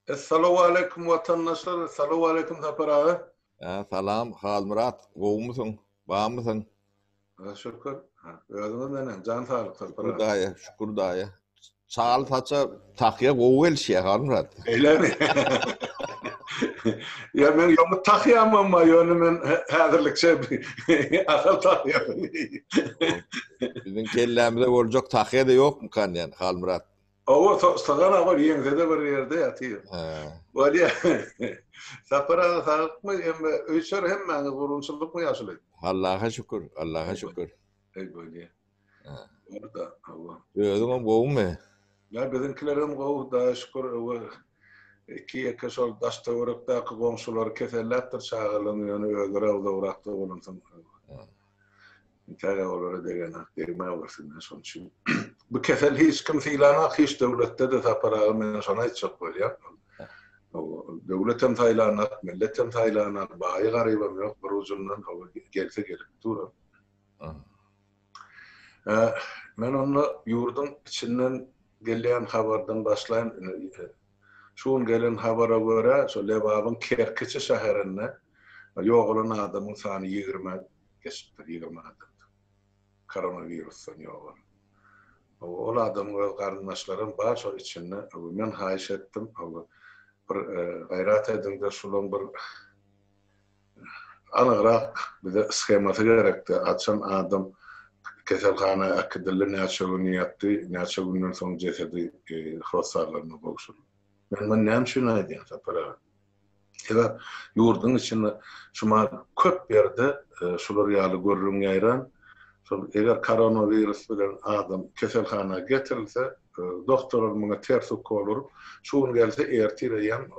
Essalawwaleýkum watandaşlar, Essalawwaleýkum Sapar aga. Hä, salam Halmyrat, gowumysyň, barmysyň? Ha, şükür. Özüňiz neneň, jan saglyk Sapar aga. Şükür daýy, şükür daýy. Çal saça tahýa gowy gelişýär Halmyrat. Eýlemi? Ýa men ýomut tahýamam bar, ýöne men häzirlikçe asal tahýam. Biziň kellämize boljak tahýa-da ýokmykan diýen Halmyrat. Hawa, Sagan aga ýeňsede bir ýerde ýatyr. Bolýa. Sapar aga saglykmy? Hemme öýçer hemmäňiz gurgunçylykmy ýaşuly? Allaha şükür, Allaha şükür. Eý bolýa. Orda, hawa. Özüňem gowumy? Ýa biziňkilerem gowy, Hudaýa şükür, öwe iki-ýeke şol daş-töwerekdäki goňşulary keselläpdir çagalaryň, ýöne özleri uzagrakda bolansoň. Täze olara degenak, degmäwersinler şonuň üçin. Bu kesel hiç kim sylanak, hiç döwletde-de Sapar aga men şony aýtjak bolýan. Döwletem saýlanak, milletem saýlanak, baýy garybam ýok, bir ujundan hawa gelse gelip dur. Men onda ýurduň içinden gelýän habardan başlaýyn. Şu gün gelen habara görä, şo Lebabyň Kerkiçi şäherinde ýogalan adamyň sany ýigrimä geçipdir, 20 adam koronawirusdan ýogalan. Ol adamyň öz garyndaşlaram bar şol içinde. Men haýyş etdim, bir gaýrat ediň-de şulaň bir anygrak bize shemasy gerekdi. Haçan adam keselhana äkidildi, näçe gün ýatdy, näçe günden soň jesedi hossarlaryna gowşuryldy. Men muny näme üçin aýdýan Sapar aga? Sebäp ýurduň içinde şumal köp ýerde şular ýaly gürrüň ýaýran. Şol eger koronawirus bilen adam keselhana getirilse, doktorlar muňa ters ukol urup, şu gün gelse ertir eýýäm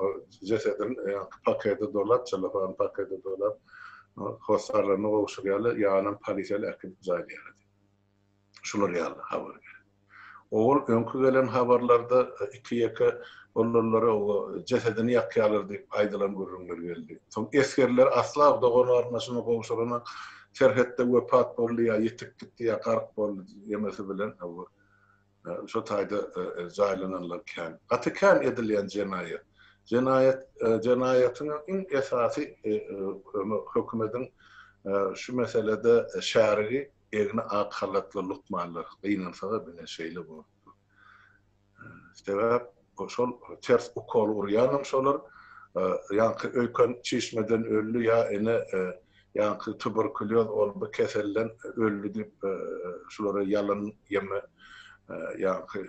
jesedini ýaňky pakete dolap, cellofanly pakete dolap, hossarlaryna gowşurýarlar, ýanam polisiýaly äkidip jaýlaýarlar diýip. Şular ýaly habar geldi. Owal öňki gelen habarlarda iki-ýeke bolanlary jesedini ýakýarlar diýip aýdylan gürrüňler geldi. Soň esgerler asla dogan-garyndaşyna gowşurana serhetde wepat boldy ýa ýitip gitdi ýa gark boldy diýmesi bilen şo taýda jaýlananlar kän. Gaty kän edilýän jenaýat. Jenaýat jenaýatyň iň esasy hökümediň şu meselede şärigi Egni ak halatly lukmanlar gynansaga bine şeýle bolupdyr. Sebäp şol ters ukol urýanam şolar, ýaňky öýken çişmeden öldi ýa ene ýaňky tuberkulýoz ol bu keselden öldi diýip şulara ýalan ýeme ýaňky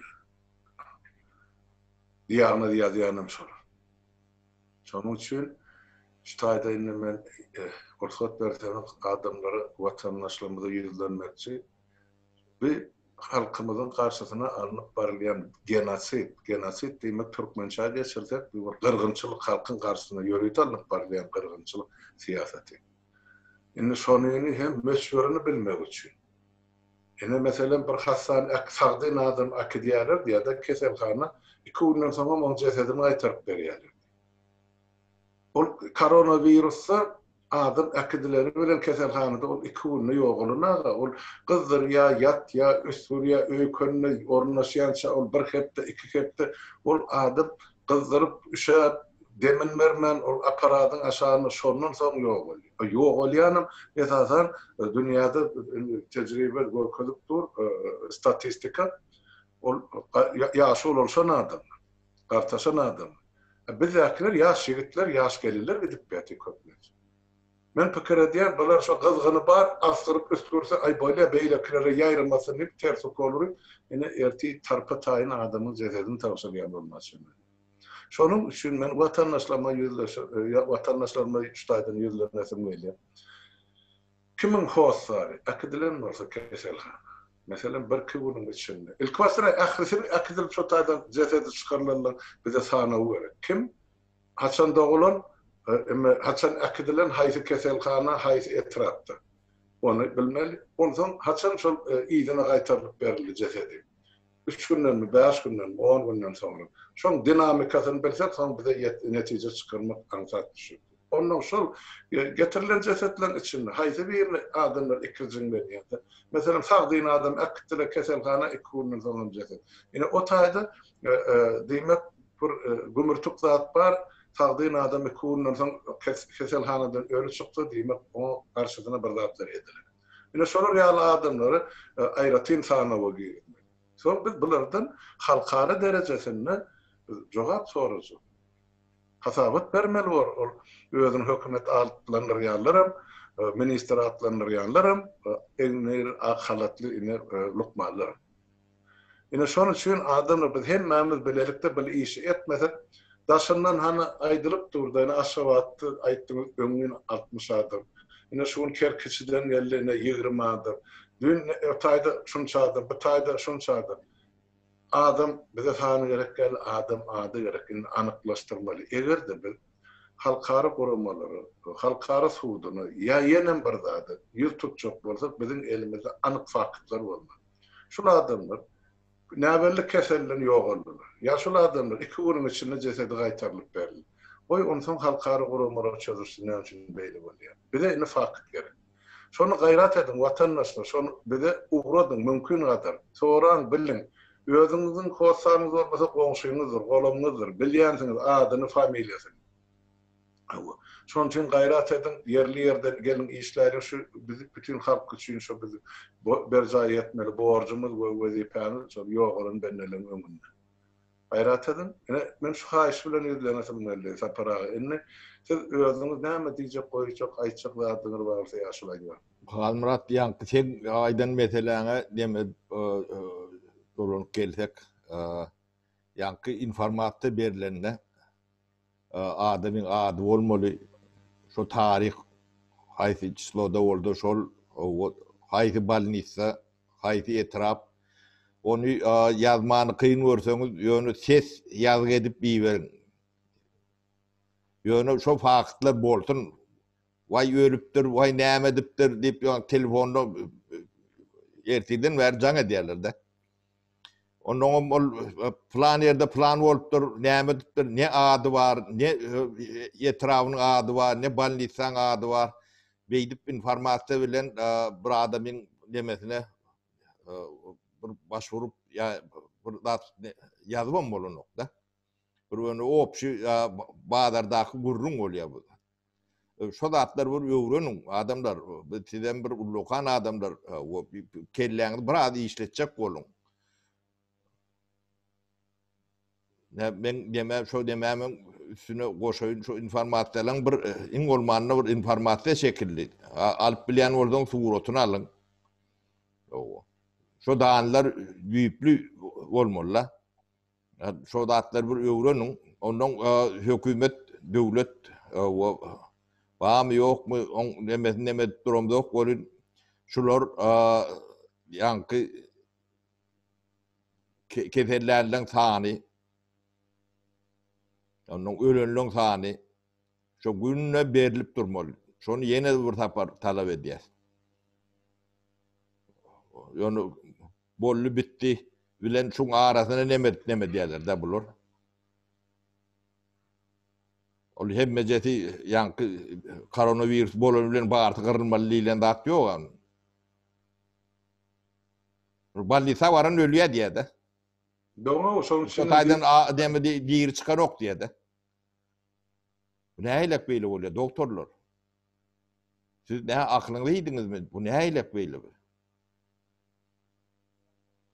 diagnoz ýazýanam şolar. Şonuň üçin şu taýda indi men rugsat berseňiz adamlara, watandaşlarymyza ýüzlenmekçi. Bu halkymyzyň garşysyna alnyp barylýan genosid, genosid diýmek türkmençä geçirsek bu bir gyrgynçylyk, halkyň garşysyna ýörite alnyp barylýan gyrgynçylyk syýasaty. Indi şonyny hem möçberini bilmek üçin. Ine meselem bir hassany sagdyn adam äkidýärler diýýär-de keselhana, iki günden soňam oň jesedini gaýtaryp berýärler diýýär. Ol koronawirusda adam äkidileni bilen keselhanada ol iki günde ýogalan aga, ol gyzdyrýar, ýatýar, üsgürýär, öýkenine ornaşýança ol bir hepde, iki hepde ol adam Gyzdyryp, üşäp, demin bermän ol apparadyň aşagynda şondan soň ýogalýar. Ýogalýanam esasan dünýäde tejribe görkezip dur, statistika, ol ýaşy ulalşan adamlar, gartaşan adamlar. Bizdäkiler ýaş ýigitler, ýaş gelinler gidip ýatyr köplenç. Men pikir edýän, bular şo gyzgyny bar, asgyryp üsgürse, aý bolýa, beýlekilere ýaýramasyn diýip ters ukol uryp, ine ertir tarpa-taýyn adamyň jesedini tabşyrýan bolmaly çemeli. Şonuň üçin men watandaşlaryma ýüzleşe, watandaşlaryma şu taýdan ýüzlenesim gelýär. Kimiň hossary äkidilen bolsa keselhana, meselem, birki günüň içinde, ilkibaşda ählisini äkidilip şo taýdan jesedi çykarylanlaryň bize sanawy gerek. Kim Haçan dogulan, emme haçan äkidilen, haýsy keselhana, haýsy etrapda? Ony bilmeli. Onsoň haçan şol yzyna gaýtarylyp berildi jesedi? Üç gündenmi, bäş gündenmi, on günden soňra? Şoň dinamikasyny bilsek, soň bize netije çykarmak aňsat düşer. Onnoň şol getirilen jesetleriň içinde haýsy birini adamlar ikirjiňlenýär-de? Meselem, sagdyn adam äkitdiler keselhana, iki günden soňam jeset. Ine, o taýda, diýmek, Bir gümürtik zat bar, sagdyn adam iki günden soň keselhanadan öli çyksa, diýmek, oňa garşysyna bir zatlar edilen. Ine, şolar ýaly adamlary aýratyn sanawa girizmeli. Soň biz bulardan halkara derejesinde biz jogap sorajak. Hasabat bermeli bor, ol özüni hökümet atlandyrýanlaram, ministr atlandyrýanlaram, egni ak halatly ine lukmanlaram. Ine şonuň üçin adamlar biz hemmämiz bilelikde bir işi etmesek, daşyndan hany aýdylyp durda ine Aşgabatda aýtdyňyz öňňin 60 adam, ine şu gün Kerkiçiden geldi ine 20 adam, düýn o taýda şunça adam, bu taýda şunça adam. Adam bize sany gerek däl, adam ady gerek, indi anyklaşdyrmaly. Eger-de biz halkara guramalara, halkara suduna ýa ýenem bir zada ýüz tutjak bolsak biziň elimizde anyk faktlar bolmaly. Şul adamlar näbelli keselden ýogaldylar. Ýa şul adamlar iki günüň içinde jesedi gaýtarylyp berildi. Goý, onsoň halkara guramalar çözülsin näme üçin beýle bolýar. Bize indi fakt gerek. Şony gaýrat ediň, watandaşlar, şony bize ugradyň mümkin gadar. Soraň, biliň. Özüňiziň hossaryňyz bolmasa goňşyňyzdyr, golamyňyzdyr, bilýänsiňiz adyny, familiýasyny. Hawa. Şonuň üçin gaýrat ediň, ýerli-ýerden geliň işläliň şu bizi bütin halk üçin şu biz berjaý etmeli borjumyz we wezipämiz şol ýogalan bendeleň öňünde. Gaýrat ediň. Ine, men şu haýyş bilen ýüzlenesim geldi, Sapar aga. Indi siz özüňiz näme diýjek, goýjak, aýtjak zadyňyz bar bolsa ýaşuly aýdyber. Halmyrat, ýaňky seň aýdan meseläňe neme dolanyp gelsek, ýaňky informasiýa berlende Adamyň ady bolmaly, şo taryh haýsy çisloda boldy, şol haýsy bolnisa, haýsy etrap, ony ýazmany kyn görseňiz, ýöne ses ýazgy edip iberiň. Ýöne şo faktlar bolsun, waý ölüpdir, waý näme edipdir diýip, telefonda ertirden bäri jaň edýärler-de. Onnoňam ol plan ýerde plan bolupdyr, näme edipdir, ne ady bar, ne etrabynyň ady bar, ne bolnisaň ady bar. Beýdip informasiýa bilen bir adamyň nemesine bir baş urup ýa bir zat ýazybam bolanok-da. Bir ýöne obşi bazardaky gürrüň bolýar bu. Şo zatlary bir öwreniň, adamlar. Sizem bir ullakan adamlar, kelläňizi biraz işletjek boluň. Ne men neme şo nemämiň üstüne goşaýyn şu informasiýalaryň bir iň bolmanda bir informasiýa şekilli. Alyp bilýän bolsaň suratyny alyň. Şo danlar düýpli bolmaly-da. Şo zatlary bir öwreniň. Ondan hökümet, döwlet barmy ýokmy, oň nemesini neme edip duramzok welin, şular ýaňky kesellänleň sany, ondan ölenleň sany şo günde berlip durmaly. Şony ýene bir sapar talap edýäs. Ýöne Boldy bitdi bilen şuň arasyna neme edip neme edýärler-dä bular. Ol hemmejesi ýaňky koronawirus bolany bilen barysy gyrylmaly diýlen zat ýok a. Bolnisa baran ölýär diýýär-de. Dogry, şonuň üçin. Şo taýdan neme diri çykanok diýýär-de. Bu nähilek beýle bolýar, dogtorlar? Siz nä akylyňyzy iýdiňizmi? Bu nähilek beýle bu?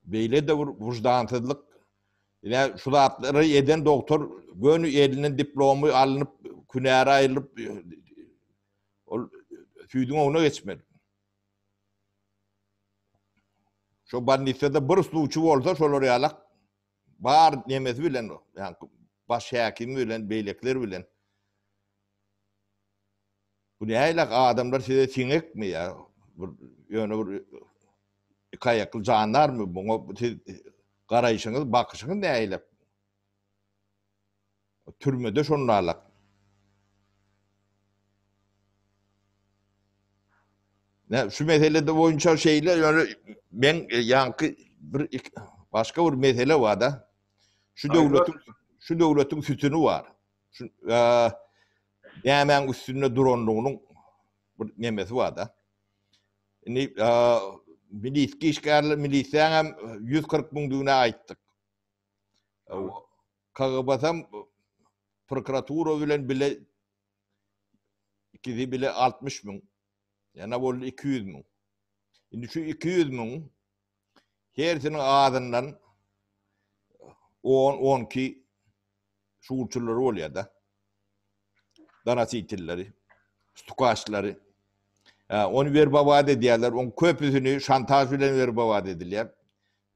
Beýle-de bir wyždansyzlyk. Ine şu zatlary eden dogtor göni elinden diplomy alnyp, hünäri aýrylyp, ol süýdüň oňuna geçmeli. Şo bolnisada bir sluçy bolsa şolar ýalak bar nemesi bilen, ýa baş häkimi bilen, beýlekiler bilen. Bu nähili adamlar size siňekmi ýa bir ýöne bir iki aýakly jandarmy muňa siz garaýşyňyz bakyşyňyz nähili? Türmede şonda alak. Ne şu meselede boýunça şeýle ýöne men ýaňky bir başga bir mesele bar-da. Şu döwletiň şu döwletiň sütüni bar. Şu nämäň üstünde duranlygynyň bir nemesi bar-da. Indi milisli işgärler, milisiýaň hem 140 müňdügini aýtdyk. KGB-sam prokuratura bilen bile ikisi bile 60 müň. Ýana boldy 200 müň. Indi şu 200 müň hersiniň azyndan 10-12 şuwulçylary bolýar-da. Donositilleri, stukaçlary. Ony werbowat edýärler. Oň köpüsini şantaž bilen werbowat edilýär.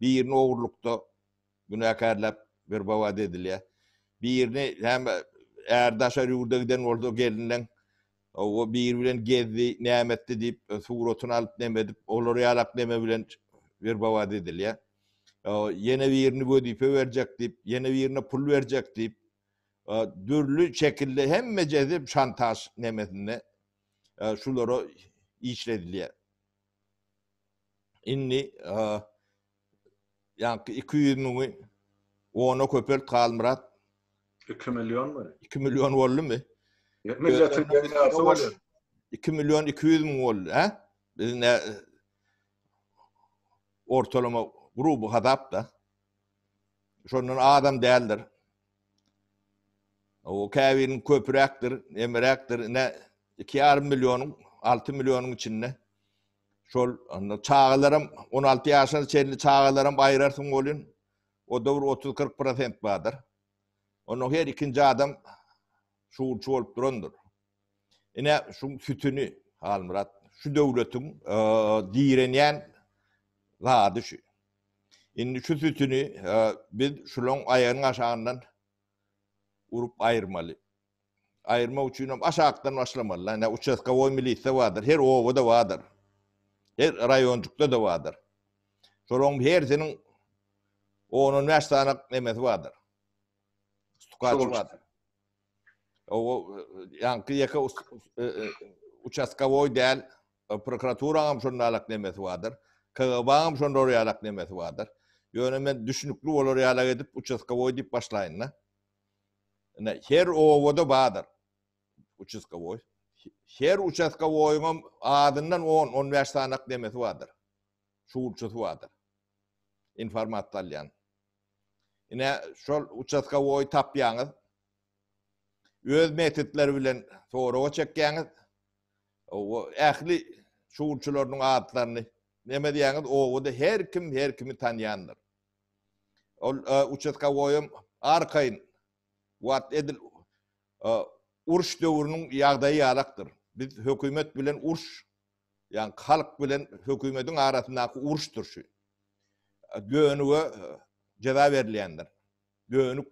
Birini ogurlykda günäkärläp werbowat edilýär. Birini näme är daşary ýurda giden bolsa gelinleň o biri bilen gezdi, näme etdi diýip suratyny alyp neme edip, olar ýalak neme bilen werbowat edilýär. Ýene birini wezipe berjek diýip, ýene birine pul berjek diýip, dürli şekilde hemmejesi şantaž nemesinde şulara işledilýär. Indi ýaňky 200 müňi ona köpelt Halmyrat. 2 million bolýar. 2 million boldumy? Milletiň ýarysy bolýar. 2 million 200 müň boldy, hä? Biz ne ortalama gruby hasapda. Şondan adam däldir. O käbiriniň köpüräkdir, emiräkdir. Ine 2,5 millionyň, 6 millionyň içinde şol çagalaram 16 ýaşyna çenli çagalaram aýyrarsyň bolýan. O da bir 30-40 prosent bardyr. Onda her ikinji adam şuurçy bolup durandyr. Ine şu sütüni Halmyrat, şu döwletiň direnýän zady şu. Indi şu sütüni biz şulaň aýagynyň aşagyndan urup aýyrmaly. Aýyrmak üçin hem aşakdan başlamaly. Ine uçastkowoý milisiýa bardyr, her obada bardyr. Her raýonjykda-da bardyr. Şolaryň hersiniň on-on bäş sany nemesi bardyr. Stukaçy bardyr. O ýaňky ýeke uçastkowoý däl, prokuraturaňam şonda alak nemesi bardyr. KGB-aňam şonda ýalak nemesi bardyr. Ýöne men düşnükli bolar ýalak edip uçastkowoý diýip başlaýyn-da. Ine, her obada bardyr uçastkowoý. Her uçastkowoýyňam azyndan 10-15 sanak nemesi bardyr. Şuwulçysy bardyr. Informasiýa alýan. Ine, şol uçastkowoýy tapýaňyz. Öz metodlary bilen soraga çekýäňiz. O ähli şuwulçylarynyň atlaryny neme diýýäňiz, obada her kim her kimi tanýandyr. Ol e, uçastkowoýam arkaýyn wagt edil e, uruş döwrüniň ýagdaýy ýalakdyr. Biz hökümet bilen uruş, ýagny halk bilen hökümetiň arasyndaky uruşdyr şu. Dönüge e, jeza berilýändir. Dönük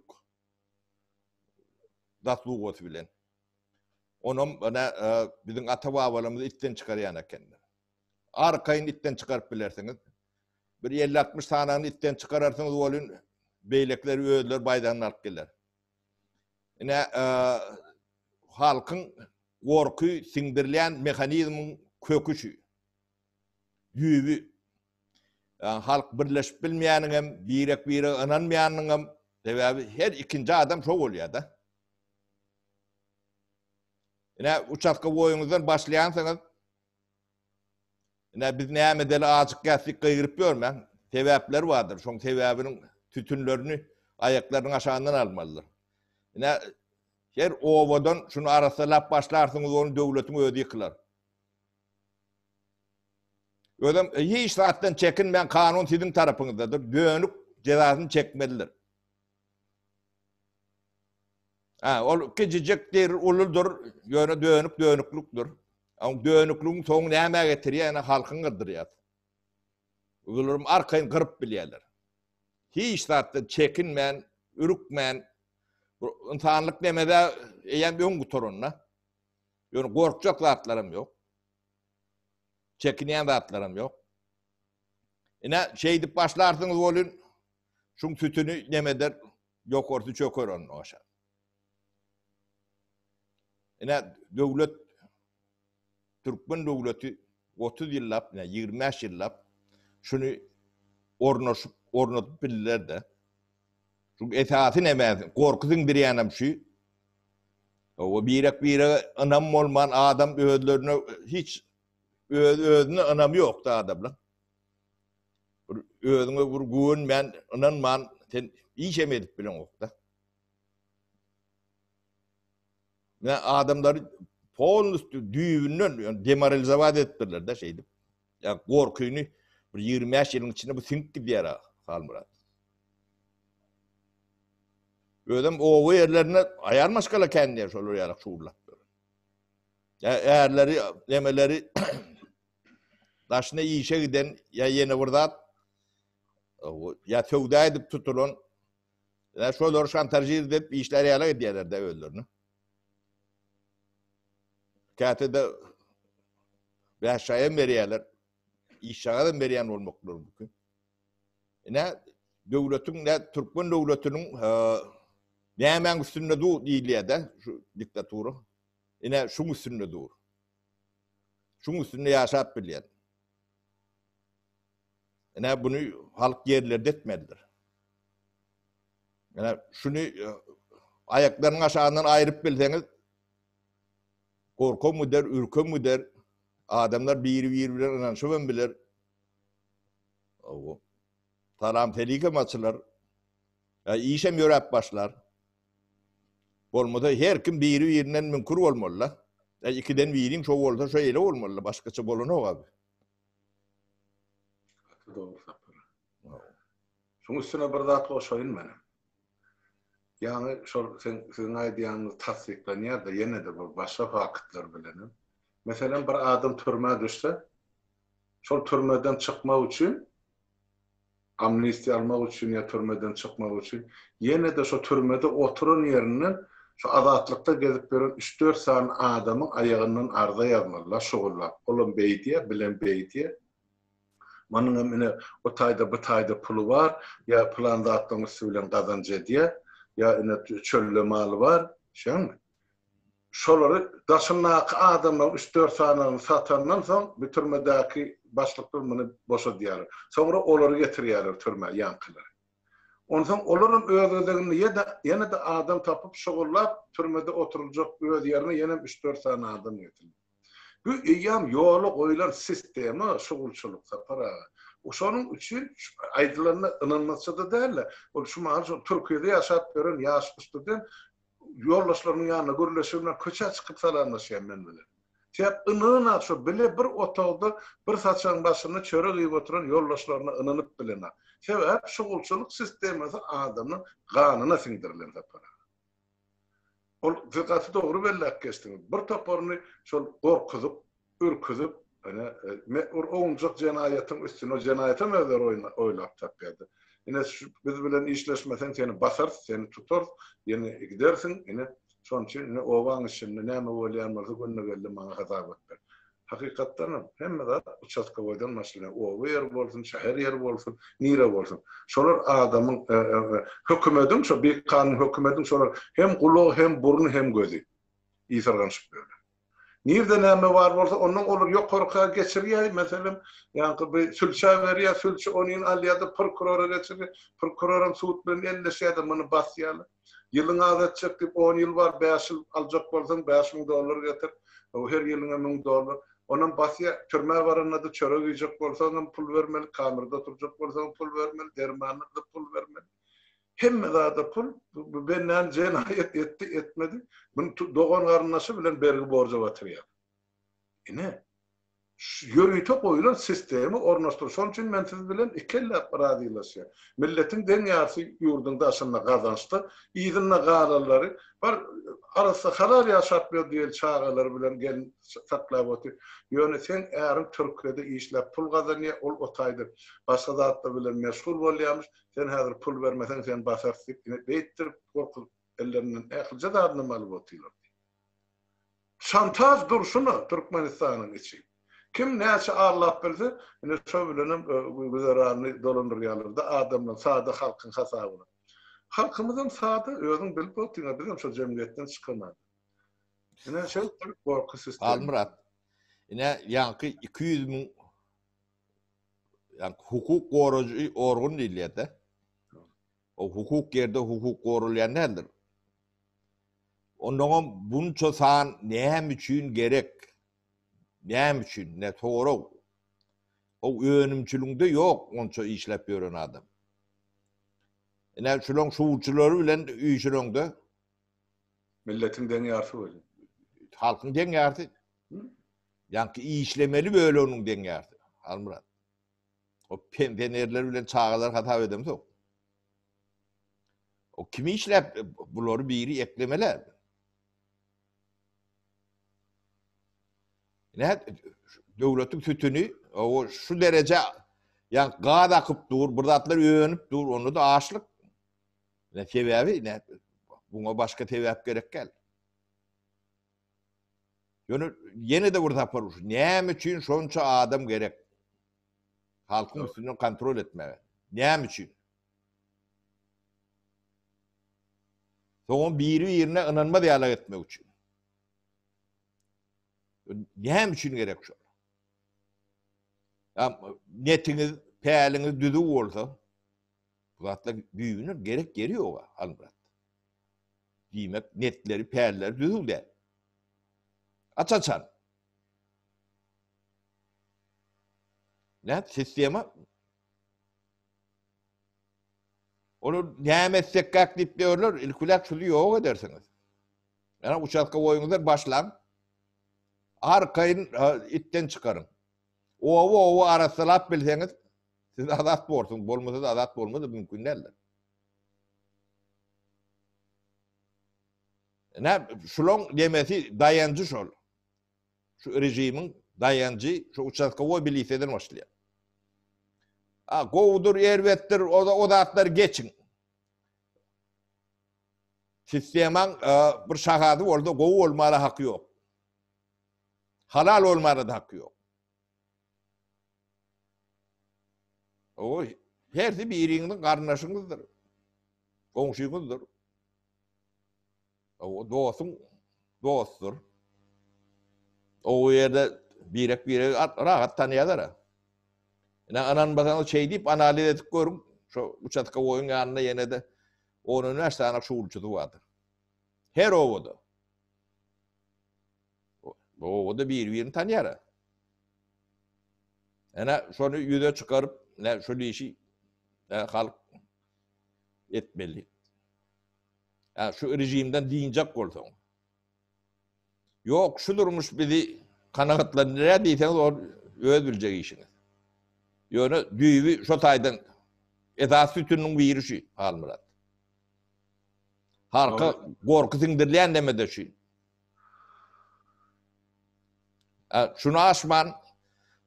zaslugasy bilen. Onam ene e, biziň ata-babalarymyz itden çykarýan ekenler. Arkaýyn itden çykaryp bilersiňiz. Bir 50-60 sanyny itden çykararsyňyz welin, beýlekileri özleri baýdagyny alyp geler. Ine, e, halkyň gorky siňdirilýän mehanizmiň köki şu. Düýbi. Halk birleşip bilmeýäniňem, birek-birege ynanmaýanyňam sebäbi her ikinji adam şo bolýar-da. Ine, uçastkowoýyňyzdan başlaýansyňyz. Ine, biz näme edeli ajyk gäsdik gygyryp ýörmäň. Sebäpler bardyr. Şoň sebäbiniň sütünlerini aýaklarynyň aşagyndan almalydyr. Ine, her obadan şuny arassalap başlarsyňyz, ony döwletiň özi ýykylar. Özem hiç zatdan çekinmän kanun siziň tarapyňyzdadyr. Dönük jezasyny çekmelidir. Ha, ol kiçijikdir, uludyr, ýöne dönük dönüklükdir. Oň dönüklügiň soňy nämä getirýär? Ýene halkyň gyrdyrýar. Olaram arkaýyn gyryp bilýärler. Hiç zatdan çekinmän, ürkmän, bu ynsanlyk nemede eýýäm öň gutaranda. Ýöne gorkjak zatlaram ýok. Çekinýän zatlaram ýok. Ine, şeýdip başlarsyňyz welin, şuň sütüni nemeder, ýokarsy çöker onda aşak. Ine, döwlet, türkmen döwleti 30 ýyllap, ine, 25 ýyllap şuny ornaşyp, ornadyp bildiler-de. Şu esasy neme, gorky siňdirýänem şu. O birek-birege ynam bolman adam özlerine hiç öz özüne ynamy ýokdy adamlaň. Bir özüňe bir güwenmän, ynanman sen işem edip bileňokda. Ine adamlary polnostýu düýbünden demoralizowat edipdirler-de şeýdip. Ýa gorkyny bir 25 ýylyň içinde bu siňip gidýär Halmyrat. Özem oba ýerlerinde aýal maşgala kän diýär şolar ýaly şuwlap. Ýa ärleri, nemeleri daşyna işe giden ýa ýene bir zat ýa söwda edip tutulan ýa şolary şantažir edip işler ýaly edýärler de özlerini. Käte-de bäş şaýam berýärler. Iş şagazam berýän bolmaklary mümkin. Ine döwletiň ne türkmen döwletiniň nämäň üstünde dur diýilýär-de şu diktatura. Ine şuň üstünde dur. Şuň üstünde ýaşap bilýär. Ine buny halk ýerlerde etmelidir. Ine şuny e, aýaklarynyň aşagyndan aýryp bilseňiz gorkam gider, ürkem gider. Adamlar biri-biri bilen ynanyşybam biler. Salam selikem açylar. Ya işem ýöräp başlar. Bolmasa her kim biri-birinden müňkür bolmaly-da. Ya ikiden biriň şo bolsa şo eýle bolmaly-da, başgaça bolanok abi. Gaty dogry Sapar. Şuň üstüne bir zat goşaýyn menem. Ýaňy şol sen siziň aýdýanyňyz tassyklanýar-da ýene-de bir başga faktlar bilenem. Meselem bir adam türmä düşse, şol türmeden çykmak üçin amnistiýa almak üçin ýa türmeden çykmak üçin ýene-de şo türmede oturan ýerinden şo azatlykda gezip ýören üç-dört sany adamyň aýagyndan arza ýazmaly-la şugullap. Olam beýdýär, bilem beýdýär. Munuňam ine o taýda bu taýda puly bar, ýa pylan zatlaryň üsti bilen gazanç edýär, ýa ine çölde maly bar, düşýäňmi? Şolary daşyndaky adamlaryň üç-dört sanyny satandan soň bu türmedäki başlyklar muny boşadýarlar. Soňra olary getirýärler türmä, ýaňkylary. Onsoň olaram öz gezeginde ýene, ýene-de adam tapyp şugullap türmede oturyljak öz ýerine ýenem üç-dört sany adam getirilýär. Bu eýýäm ýola goýlan sistema şugulçylyk Sapar aga. Şonuň üçin aýdylanda ynanmazça-da däl-de, ol şu mahal şol Türkiýede ýaşap ýören ýaş student ýoldaşlarynyň ýanynda gürleşip, köçä çykyp salamlaşýar men bilen. Sebäp ynanat şo bile bir otagda bir saçagyň başynda çörek iýip oturan ýoldaşlaryna ynanyp bilenok. Sebäp şugulçylyk sistemasy adamyň ganyna siňdirilen Sapar aga. Ol siz gaty dogry belläp geçdiňiz. Bir toparyny şol gorkuzyp, ürküzip, ine, bir ownujak jenaýatyň üstüne jenaýatam özleri oýlap tapýardy. Ine, şu biz bilen işleşmeseň seni basarys, seni tutarys, ýene gidersiň, ine, şonuň üçin ine obaň içinde näme bolýan bolsa günde geldi maňa hasabat ber. Hakykatdanam, hemme zat uçastkowoýdan başlanýar. Oba ýeri bolsun, şäher ýeri bolsun, nire bolsun. Şolar adamyň, hökümediň, şo bikanun hökümediň şolar hem gulagy, hem burny, hem gözi. Ysyrganyşyp ýörler. Nirde näme bar bolsa, ondan olar ýokarka geçirýär, meselem, ýaňky bir sülçä berýär, sülçi onyny alýar-da, prokurora geçirýär, prokuroram sud bilen elleşýär-de, muny basýarlar. Ýylyňy az etjek diýip, on ýyl bar, bäş ýyl aljak bolsaň, 5000 dollar getir. Her ýylyňa 1000 dollar. Onam basýar. Türmä baranda-da çörek iýjek bolsaňam pul bermeli, kamerada oturjak bolsaňam pul bermeli, dermanyna-da pul bermeli. Hemme zada pul. Bu bendäni jenaýat etdi, etmedi. Muny dogan-garyndaşy bilen bergi-borja batyrýar. Ine, şu ýörite goýlan sistema ornaşdyr. Şonuň üçin men siz bilen ikelläp razylaşýan. Milletiň deň ýarysy ýurduň daşynda gazançda, yzynda galanlary bar, arassa halal ýaşap ýör diýeli çagalary bilen gelin saklap otyr. Ýöne seň äriň Türkiýede işläp pul gazanýar, ol o taýda başga zatlar bilen meşgul bolýarmyş. Sen häzir pul bermeseň seni basarys diýip, ine beýtdirip gorkuzyp ellerinden ählije zadynam alyp otyrlar. Şantaž durşuna Türkmenistanyň içi. Kim näçe arlap bilse, ine şo bilenem güzeranyny dolandyrýarlar-da adamlaryň, sada halkyň hasabyna. Halkymyzam sada, özüň bilip otyň-a, bizem şo jemgyýetden çykan adam. Ine şeýdip gorky sistema. Halmyrat, ine ýaňky 200 müň ýaňky hukuk gorajy organ diýilýär-de. O hukuk ýerde hukuk goralýan däldir. Onnoňam bunça san näme üçin gerek? Näme üçin? Ne sorag. O önümçiligiňde ýok onça işläp ýören adam. Ine şulaň şuwçylary bilen üýşüreňde Milletiň deň ýarsy bolýar. Halkyň deň ýarysy. Ýaňky işlemeli böleginiň deň ýarysy. Halmyrat. O pensionerler bilen çagalar hasap edemzok. O kim işläp bulary biri eklemeli. Ne döwletiň sütüni o şu dereje ýa gaz akyp dur, bir zatlar önüp dur, onda da açlyk. Ne sebäbi ne buňa başga sebäp gerek gel. Ýöne ýene-de bir sapar şu näme üçin şonça adam gerek? Halkyň üstünden kontrol etmäge. Näme üçin? Soňam biri-birine ynanmaz ýalak etmek üçin. Näme üçin gerek şol? Ya netiňiz, päliňiz düzüw bolsa, bu zatlar düýbünden gerek ýeri ýok, Halmyrat. Diýmek, netleri, pälleri düzüw däl. Aç-açan. Näme sistema Olar näme etsekkäk diýip ýörler, ilkiläk şuny ýok edersiňiz. Ýa uçastka goýuňyzlar başlaň. Arkaýyn itden çykaryň. Oba-oba arassalap bilseňiz, siz azat borsuňyz, bolmasa-da azat bolmaz mümkin däldir. Ine, şulaň demesi daýanjy şol. Şu režimiň daýanjy şu uçastkowoý miliseden başlaýar. A gowudyr, erbetdir, o, o zatlary geçiň. Sistemaň e, bir şahasy bolsa gowy bolmaga haky ýok. Halal bolmaga da haky ýok. O hersi biriňiziň garyndaşyňyzdyr. Goňşyňyzdyr. O dostuň dostdur. O ýerde birek-biregi rahat tanýarlar. Ine ynanmasaňyz şeý diýip analiz edip görüň, şo uçastkowoýyň ýanynda ýene-de on-on bäş sany şugulçysy bardyr. Her obada. Bu obada bir-birini tanýar. Ene şony ýüze çykaryp, ne şol işi halk etmeli. Ýa şu režimden dynjak bolsaň. Ýok, şu durmuş bizi kanagatlandyrýar diýseňiz, ol öz biljek işiňiz. Ýöne düýbi şo taýdan esasy sütüniniň biri şu, Halmyrat. Halka gorky siňdirilýän neme-de şu. Şuny aşman,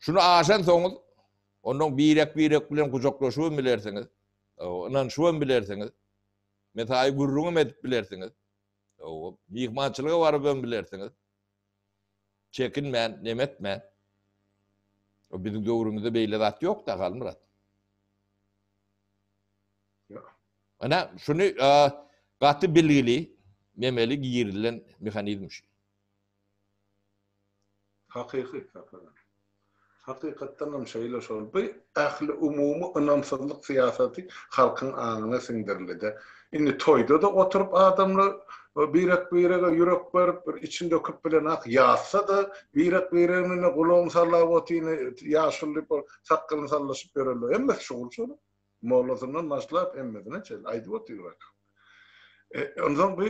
şuny aşan soňuz, ondan birek-birek bilen gujaklaşybam bilersiňiz, ynanyşybam bilersiňiz. Mesaýy gürrüňem edip bilersiňiz. Myhmançylyga barybam bilersiňiz. Çekinmän, neme etmän. Biziň döwrümizde beýle zat ýok-da, Halmyrat. Ýok. Ana, şuny gaty bilgili, memeli girizilen mehanizm şu. Hakyky Sapar aga. Hakykatdan hem şeýle şol. Bu ähli umumy ynamsyzlyk syýasaty halkyň aňyna siňdirildi-de. Indi toýda-da oturyp adamlar birek-birege ýürek berip, bir içini döküp bilenak, ýatsa-da birek-bireginiň ine gulagyny sallap otyny, ýaşuly diýip ol sakgalyny sallaşyp ýörerler. Hemmesi şugul şonuň. Mollasyndan başlap hemmesine çenli aýdyp otyrlar. Onsoň bu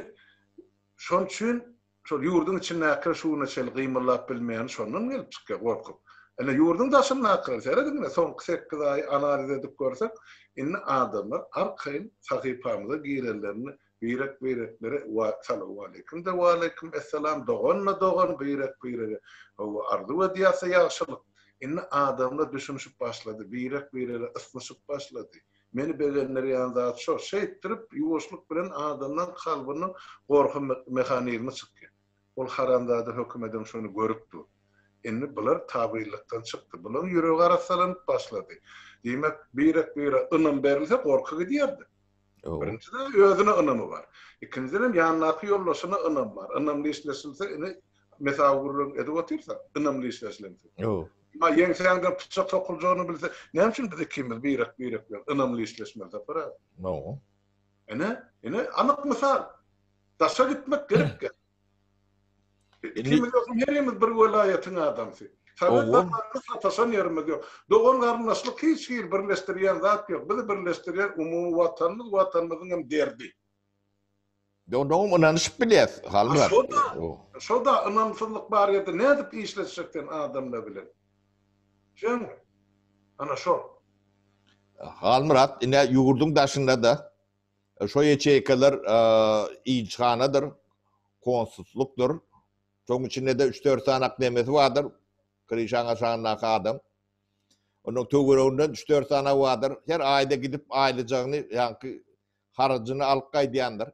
şonuň üçin Şol ýurduň içindäkiler şu güne çenli gymyldap bilmeýäni şondan gelip çykýar, gorkup. Ine, ýurduň daşyndakylar, serediň ine, soňky sekiz aýy analiz edip görsek, indi adamlar arkaýyn sahypamyza girenlerini birek-bireklere wa salowaleýkim-de waleýkim essalam, dogan-da dogan birek-birege hawa arzuw edýärse ýagşylyk. Indi adamlar düşünişip başlady, birek-birege ysnyşyp başlady. Meni begendirýän zat şo. Şeýtdirip, ýuwaşlyk bilen adamlaň kalbyndan gorky mehanizmi çykýar. Ol haramzada hökümedem şony görüp dur. Indi bular tabynlykdan çykdy. Bulaň ýüregi arassalanyp başlady. Diýmek, birek-bire ynam berilse gorky gidýärdi. Birinjiden özüne ynamy bar. Ikinjidenem ýanyndaky ýoldaşyna ynam bar. Ynamly işleşilse, ine, mesawy gürrüň edip otyrsak, ynamly işleşilensoň. Emma ýeňsäňden pyçak sokuljagyny bilse, näme üçin biz ikimiz birek-birek bilen ynamly işleşmeli Sapar aga? Hawa. Ine, ine anyk mysal. Daşa gitmek gerek däl. Ikimiz ýogsam herimiz bir welaýatyň adamsy. Sowet zamanynda sataşan ýerimiz ýok. Dogan-garyndaşlyk hiç hili birleşdirýän zat ýok. Bizi birleşdirýän umumy Watanymyz, Watanymyzyň hem derdi. Onnoňam ynanyşyp bilýäs, Halmyrat. Şo-da, şo-da ynamsyzlyk bar ýerde nädip işleşjek sen adamlar bilen? Düşeňmi? Ana şo. Halmyrat, ine ýurduň daşynda-da şo ýaçeýkalar ilçihanadyr, konsullykdyr. Şoň içinde-de üç-dört sany ak nemesi bardyr, kryşaň aşagyndaky adam. Onuň töwereginden üç-dört sany bardyr. Her aýda gidip aýlyjagyny, ýaňky harajyny alyp gaýdýandyr.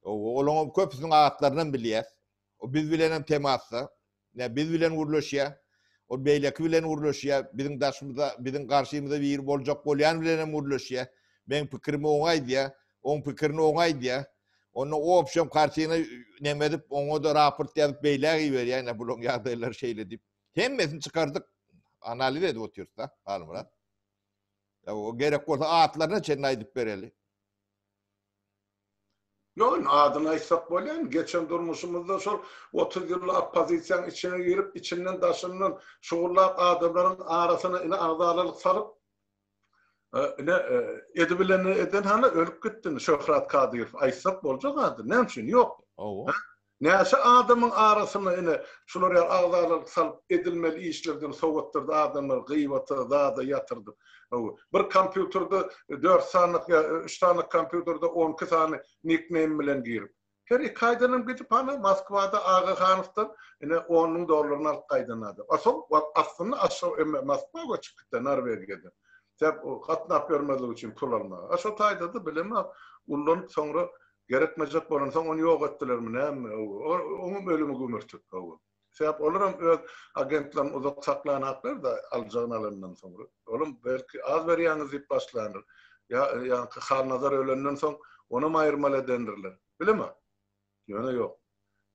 Olaryň köpüsiniň atlarynam bilýäs. O biz bilenem temasda. Ine, biz bilen gürleşýär. Ol beýleki bilen gürleşýär. Biziň daşymyzda, biziň garşymyzda biri boljak bolýan bilenem gürleşýär. Meň pikirimi oňa aýdýar. Oň pikirini oňa aýdýar. Onda obşem kartina neme edip, oňa-da raport ýazyp beýläk iberýär. Ine, bularyň ýagdaýlary şeýle diýip. Hemmesini çykardyk. Analiz edip otyrys-da, Halmyrat. Gerek bolsa atlaryna çenli aýdyp bereli. Ýok, indi adyny aýtsak bolýar. Indi geçen durmuşymyzda şol 30 ýylda oppozisiýanyň içine girip, içinden daşyndan şugullap adamlaryň arasyna ine agzalalyk salyp, ine edibilenini eden hany ölüp gitdi indi Şöhrat Kadyrow. Aýtsak boljak ady. Näme üçin? Ýok. Hawa. Näçe adamyň arasyna ine şular ýaly agzalalyk salyp edilmeli işlerden sowatdyrdy adamlary gybata zada ýatyrdyp. Hawa. Bir kompýuterde dört sanyk ýa üç sanyk kompýuterde on iki sany nikneým bilen girip. Her iki aýdanam gidip hany Moskwada Agahanowdan ine on müň dollaryny alyp gaýdan adam. A soň aslynda aşa emme Moskwa göçüp gitdi Norwegiýadan. Sebäp gatnap ýörmezlik üçin pul almaga. A şo taýda-da bilemok ullanyp soňra Gerekmejek bolansoň ony ýok etdilermi näme, oňam ölümi gümürtik, hawa. Sebäp olaram öz agentlerini uzak saklanaklar-da aljagyny alandan soňra. Olam belki az berýäňiz diýip başlandyr. Ýa ýaňky Halnazar ölenden soň onam aýyrmaly edendirler. Bilemok. Ýöne ýok.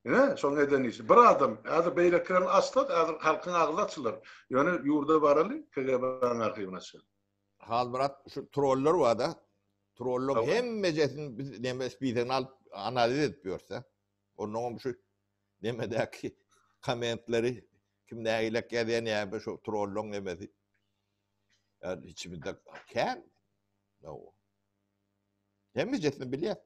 Ine, şoň eden işi. Bir adam, häzir beýlekilerini açsak, häzir halkyň agzy açylar. Ýöne ýurda baraly, KGB-niň arhiwini açaly. Halmyrat şu troller barda. Trollaryň hemmejesini biz neme spisegini alyp analiz edip ýörse. Onnoňam şu nemedäki kommentleri kim nägilek ýazýan ýa şu trollaryň nemesi. Ýa içimizde kän. Hemmejesini bilýär.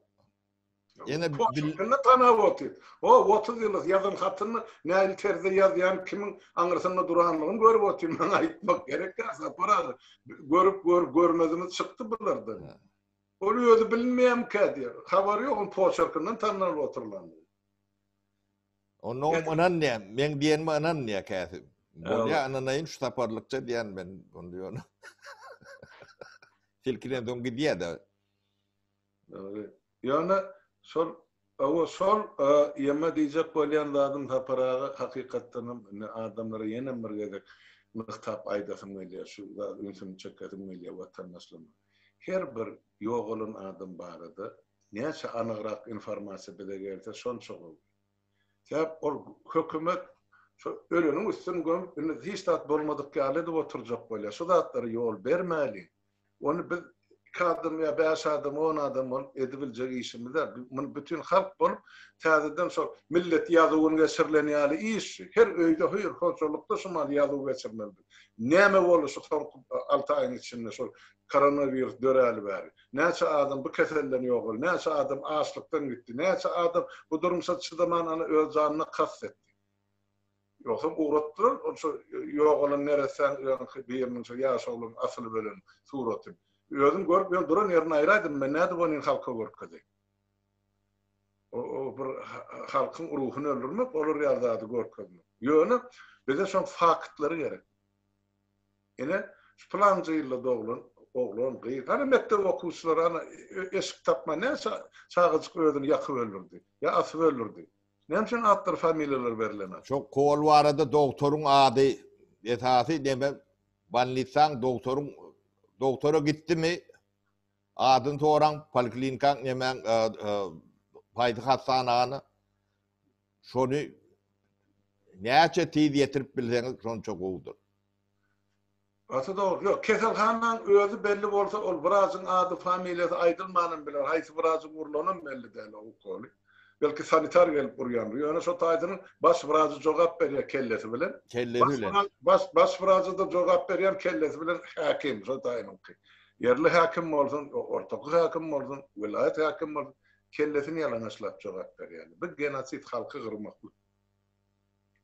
Ýene bil tanap otyr. O 30 ýyllyk ýazan hatyny nähili terzde ýazýan, kimiň aňyrsynda duranlygyny görüp otyr. Maňa aýtmak gerek däl, Sapar aga. Görüp gör görmezimiz çykdy bulardan. Ol özi bilinmeýärmikä diýýär. Habary ýok, onuň poçerkinden tanalyp oturylandygy. Onnoňam ynanýar. Meň diýenime ynanýar käsi. Bolýar, ynanaýyn şu saparlykça diýen men. Onda ýöne. Silkinen soň gidýär-de. Dogry. Ýöne şol hawa şol ýeme diýjek bolýan zadym Sapar aga hakykatdanam indi adamlara ýenem bir gezek nygtap aýdasym gelýär şu zat ünsüni çekesim gelýär watandaşlaryma. Her bir ýogalan adam barada näçe anygrak informasiýa bize gelse şonça gowy. Sebäp ol hökümet şo öleniň üstüni gömüp indi hiç zat bolmadyk ýaly edip oturjak bolýar. Şu zatlara ýol bermäliň. Ony biz iki adam ýa bäş adam, on adam bolup edibiljek işimiz däl. Muny bütin halk bolup täzeden şol millet ýazuwyny geçirilen ýaly iş şu. Her öýde, her hojalykda şu maly ýazuw geçirmeli biz. Näme boldy şu soňky alty aýyň içinde şol koronawirus döräli bäri? Näçe adam bu keselden ýogaldy, näçe adam açlykdan gitdi, näçe adam bu durmuşa çydaman ana öz janyna kast etdi. Ýogsam ugratdylar ol şo ýogalan neressäň ýaňky biriniň şo ýaş oglan asylyp ölen suratyny. Özüm görüp ýöne duran ýerini aýraýdym men nädip ony halka görkezeýin. O o bir halkyň ruhuny öldürmek olar ýaly zady görkezmek. Ýöne bize şoň faktlary gerek. Ine şu pylanjy ýylda doglan oglan, gyz, hany mekdep okuwçylary hany eşik tapman näçe çagajyk özüni ýakyp öldürdi ýa asyp öldürdi. Näme üçin atlar familiýalar berilenok? Şo kol barada dogtoryň ady esasy neme bolnitsaň dogtoryň dogtora gitdimi adyny soraň poliklinikaň nemäň haýsy hassanany şony näçe tiz ýetirip bilseňiz şonça gowudyr. Gaty dogry. Ýok, keselhanaň özi belli bolsa, ol wrajyň ady, familiýasy aýdylmanam biler, haýsy wrajyň urlanam belli däl o ukoly. Belki sanitar gelip urýandyr. Ýöne şo taýsynyň baş wrajy jogap berýär kellesi bilen. Kellesi bilen. Baş baş wraja-da jogap berýän kellesi bilen häkim, şo taýynyňky. Ýerli häkim bolsun, ortaky häkim bolsun, welaýat häkim bolsun. Kellesini ýalaňaçlap jogap berýärler. Bu genosid halky gyrmaklyk.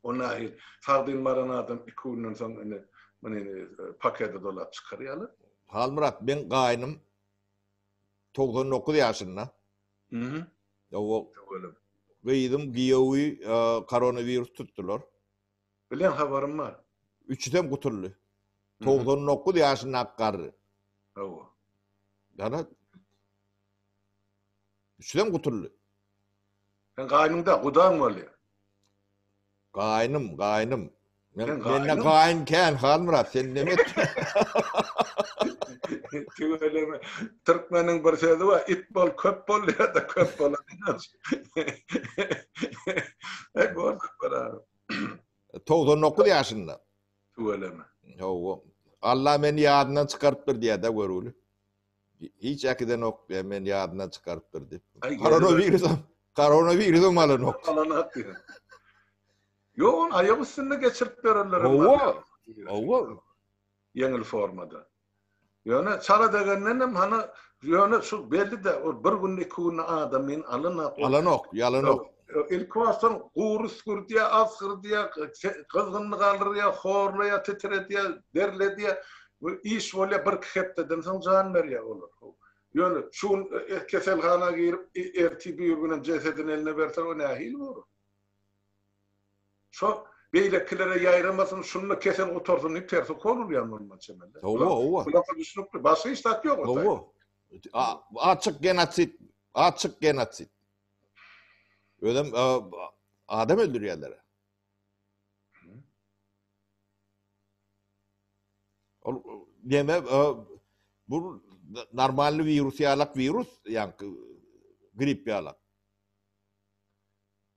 O nähili sagdyn baran adam iki günden soň indi muny pakete dolap çykar ýaly. Halmyrat meň gaýnym 99 ýaşynda. Mhm. Owa. Gyzym giýewi koronawirus tutdular. Bilen habarym bar. Üçüsem gutuldy. 99 ýaşyndaky garry. Hawa. Ýana Üçüsem gutuldy. Sen gaýnyň-da, gudaň bolýar. Gaýnym, gaýnym. Men mende gaýyn kän Halmyrat, sen neme Tüweleme. Türkmeniň bir sözi bar, it bol, köp bol diýýär-de, köp bolan ynanç. Ey, bol bir 99 ýaşynda. Tüweleme. Hawa. Allah meni ýadyndan çykarypdyr diýýär-de görgüli. Hiç äkidenok diýýär, meni ýadyndan çykarypdyr diýip. Koronawirus koronawirusam alanok. Alanok diýýär. Ýok, ony aýak üstünde geçirip berenler hem bar. Hawa. Hawa. Ýeňil formada. Ýöne çala degenden hem hany ýöne şu belli-de ol bir günde iki günde adamyny alanok. Alanok, ýalanok. Ilki başdan gury üsgürdýär, asgyrdýar, gyzgynyny galdyrýar, horlaýar, titredýär, derledýär. Iş bolýar, birki hepdeden soň jan berýär olar. Ýöne şu gün keselhana girip, ertir bir günem jesedini eline berseler, o nähili bolar? Şo beýlekilere ýaýramasyn, şunda kesel gutarsyn diýip tersi ukol urýan bolmaly çemeli. Hawa, hawa. Bularda düşnükli. Başga hiç zat ýok o Hawa. Açyk genosid, açyk genosid. Özem adam öldürýärler. Ol neme bu normalny wirus ýalak wirus, ýaňky grip ýalak.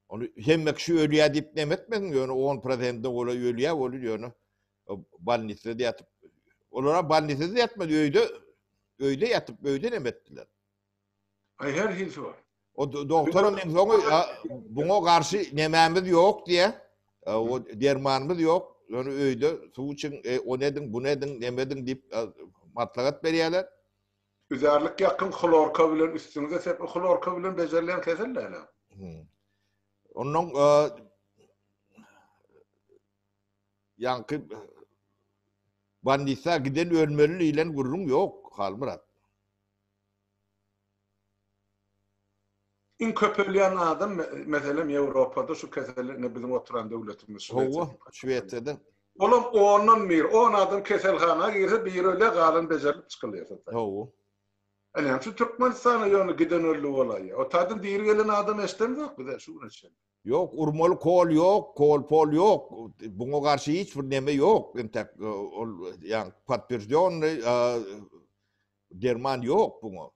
Ony hemme kişi ölýär diýip neme etmesin, ýöne 10 prosente golaý ölýär ol ýöne bolnisada ýatyp. Olara bolnisada ýatmady, öýde öýde ýatyp, öýde neme etdiler. Aý her hilsi bar. O doktoram iň soňy buňa garşy nemämiz ýok diýä. O dermanymyz ýok. Ýöne öýde suw içiň, e, ony ediň, buny ediň, neme ediň diýip maslahat berýärler. Üzärlik ýakyn hlorka bilen üstüňize sep, hlorka bilen bejerilýän kesel däl. Ondan ýaňky bolnisa giden ölmeli diýlen gürrüň ýok, Halmyrat. Iň köp ölýän adam, meselem, Ýewropada şu kesel, ine biziň oturan döwletimiz Şwesiýa. Hawa, Şwesiýada. Olam ondan biri, on adam keselhana girse, biri ölýär, galan bejerilip çykylýar. Hawa. Ine, şu Türkmenistana ýöne giden öldi bolaýýar. O taýdan diri gelen adam eşidemzok biz şu güne çenli. Ýok, urmaly kol ýok, kol-pol ýok. Buňa garşy hiç bir neme ýok. Entek ol ýa podtwержденный Derman ýok buňa.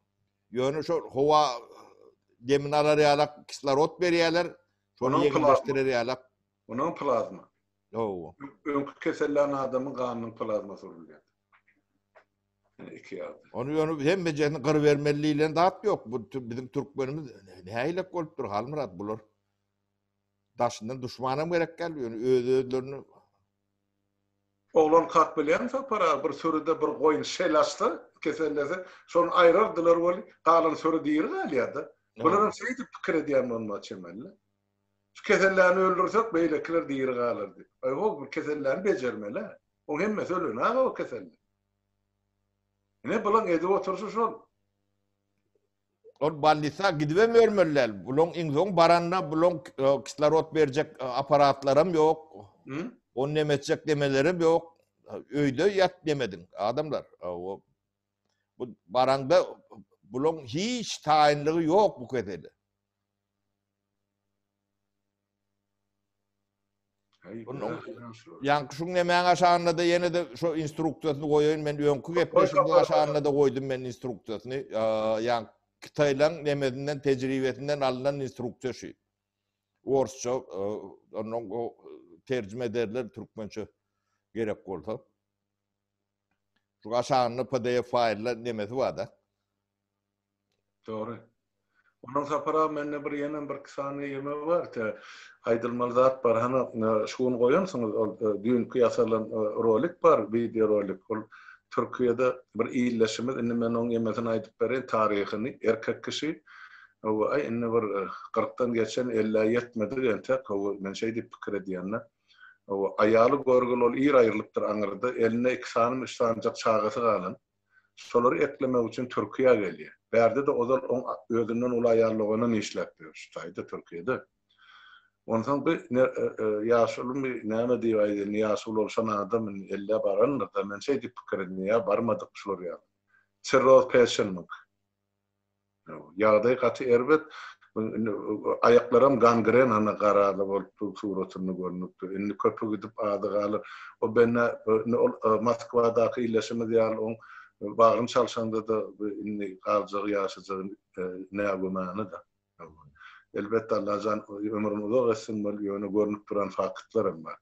Ýöne şo howa demini alar ýalak kislorod berýärler. Şony ýeňilleşdirer ýalak. Onuň plazma. Hawa. Öňki kesellän adamyň ganynyň plazmasy urulýar. Iki ýagdaý. Ony ýöne hemmejesini gyrybermeli diýlen zat ýok. Bu biziň türkmenimiz nähilek bolupdyr Halmyrat bular. Daşyndan duşmanam gerek däl, ýöne öz-özlerini Oglan kak bilýäňmi Sapar aga bir sürüde bir goýun şel açsa, kesellese, şony aýrardylar weli, galan süri diri galýarda. Bularam şeýdip pikir edýän bolmaga çemeli. Şu keselläni öldürsek beýlekiler diri galar diýip. Aý ho, bu keselläni bejermeli-ä. Oň hemmesi ölen aga o keselde. Ine bulaň edip oturyşy şol. Ol bolnisa gidibem ölmeli däl. Bulaň iň soň baranda bulaň e, kislorod berjek e, aparatlaram ýok. Ony neme etjek demelerem ýok. Öýde ýat demediň adamlar. O bu baranda bulaň hiç taýynlygy ýok bu kesele. Ýaňky şuň nemäň aşagynda-da ýene-de şo instruksiýasyny goýaýyn men öňki gepleşigiň aşagynda-da goýdum men instruksiýasyny. Ýaňky Hytaýlaň nemesinden tejribesinden alnan instruksiýa şu. Orsça ondan terjime ederler türkmençe gerek bolsa. Şu aşagynda PDF faýllar nemesi bar-da. Dogry. Ondan Sapar aga mende bir ýenem bir iki sany ýeme bar te aýdylmaly zat bar hany şu gün goýansyňyz ol düýnki ýasalan rolik bar wideo rolik ol Türkiýede bir ildeşimiz indi men oň ýemesini aýdyp bereýin taryhyny erkek kişi. Hawa, aý indi bir kyrkdan geçen, ellä ýetmedik entek, hawa, men şeý diýip pikir edýän-de. Hawa, aýaly görgüli ol ir aýrylypdyr aňyrda, elinde iki sanymy, üç sanyjak çagasy galan. Şolary eklemek üçin Türkiýä gelýär. Bärde-de ozal oň özünden uly aýal doganam işläp ýör, şu taýda, Türkiýede. Onsoň bu ýaşulymy, näme diýip aýdaýyn, ýaşuly bolşan adam indi ellä barandyr-da, men şeý diýip pikir edýän, ýa barmadyk şular ýaly. Sirroz peşenmiňki. Ýagdaý gaty erbet. Aýaklaram gangren hana garaly bolup dur suratynda görnüp dur. Indi köpi gidip azy galar. O bende indi ol Moskwadaky illeşimiz ýaly oň bagryny çalşaňda-da indi galjagy ýaşajagy nägümany-da. Elbetde Allajan ömrüni uzak etsin weli ýöne görnüp duran faktlar hem bar.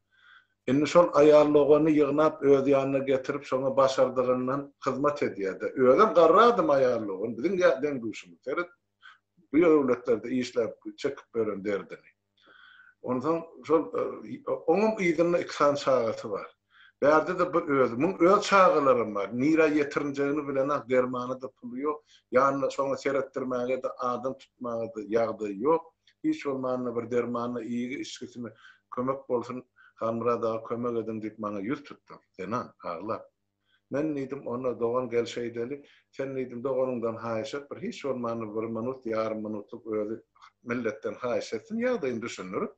Indi şol aýal dogany ýygnap öz ýanyna getirip şoňa başardygyndan hyzmat edýärde. Özem garry adam aýal dogan biziň deň-duşumyz. Seret bu döwletlerde işläp çekip ýören derdini. Onsoň şol oňam yzynda iki sany çagasy bar. Bärde-de bir özi. Muň öz çagalaram bar. Nirä ýetirinjegini bilenok, dermana-da puly ýok. Ýanyna şoňa seretdirmäge-de, adam tutmaga-da ýagdaýy ýok. Hiç bolmanda bir dermanyna, iýgi-içgisine kömek bolsun, Halmyrat aga kömek ediň diýip maňa ýüz tutdy. Zenan, aglap. Men diýdim, onda dogan gel şeýdeli, sen diýdim doganyňdan haýyş et, bir hiç bolmanda bir minut, ýarym minutlyk özi milletden haýyş etsin, ýagdaýyny düşündirip.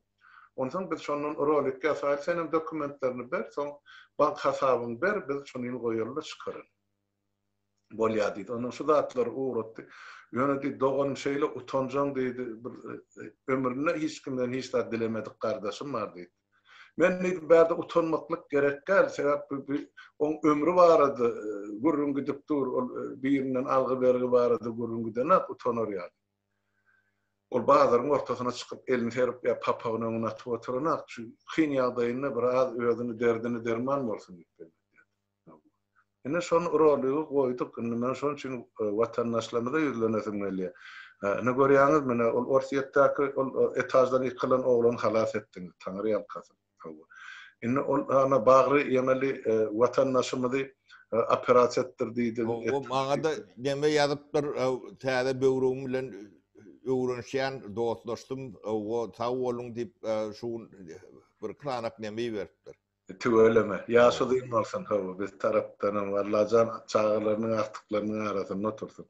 Onsoň biz şondan rolik ýasaýly, senem dokumentlerini ber, soň bank hasabyňy ber, biz şunyny goýaly-da çykaraly. Bolýar diýdi. Ondan şu zatlary ugratdy. Ýöne diýdi, doganym şeýle utanjaň diýdi, bir ömründe hiç kimden hiç zat dilemedik gardaşym bar diýdi. Men diýdim, bärde utanmaklyk gerek däl, sebäp bu oň ömri barada gürrüň gidip dur, ol birinden algy-bergi barada gürrüň gidenak utanar ýaly. Ol bazaryň ortasyna çykyp elini serip ýa papagyny öňüne atyp oturanok, şu kyn ýagdaýynda biraz özüni derdini derman bolsun diýip belledýär. Ine şony roligi goýduk, indi men şonuň üçin watandaşlarymyza ýüzlenesim gelýär. Ine görýäňiz mine ol Orsýetdäki ol etaždan ýykylan oglany halas etdiňiz, Taňry ýalkasyn. Hawa. Indi ol ana bagry ýemeli watandaşymyzy operasiýa etdir diýdi. O maňa-da neme ýazypdyr, täze böwregim bilen öwrenişýän, dostlaşdym, o sag boluň diýip, şu gün bir klanak neme iberipdir. Tüweleme. Ýaşy uzyn bolsun, hawa, biz tarapdanam Allajan çagalarynyň, agtyklarynyň arasynda otursyn.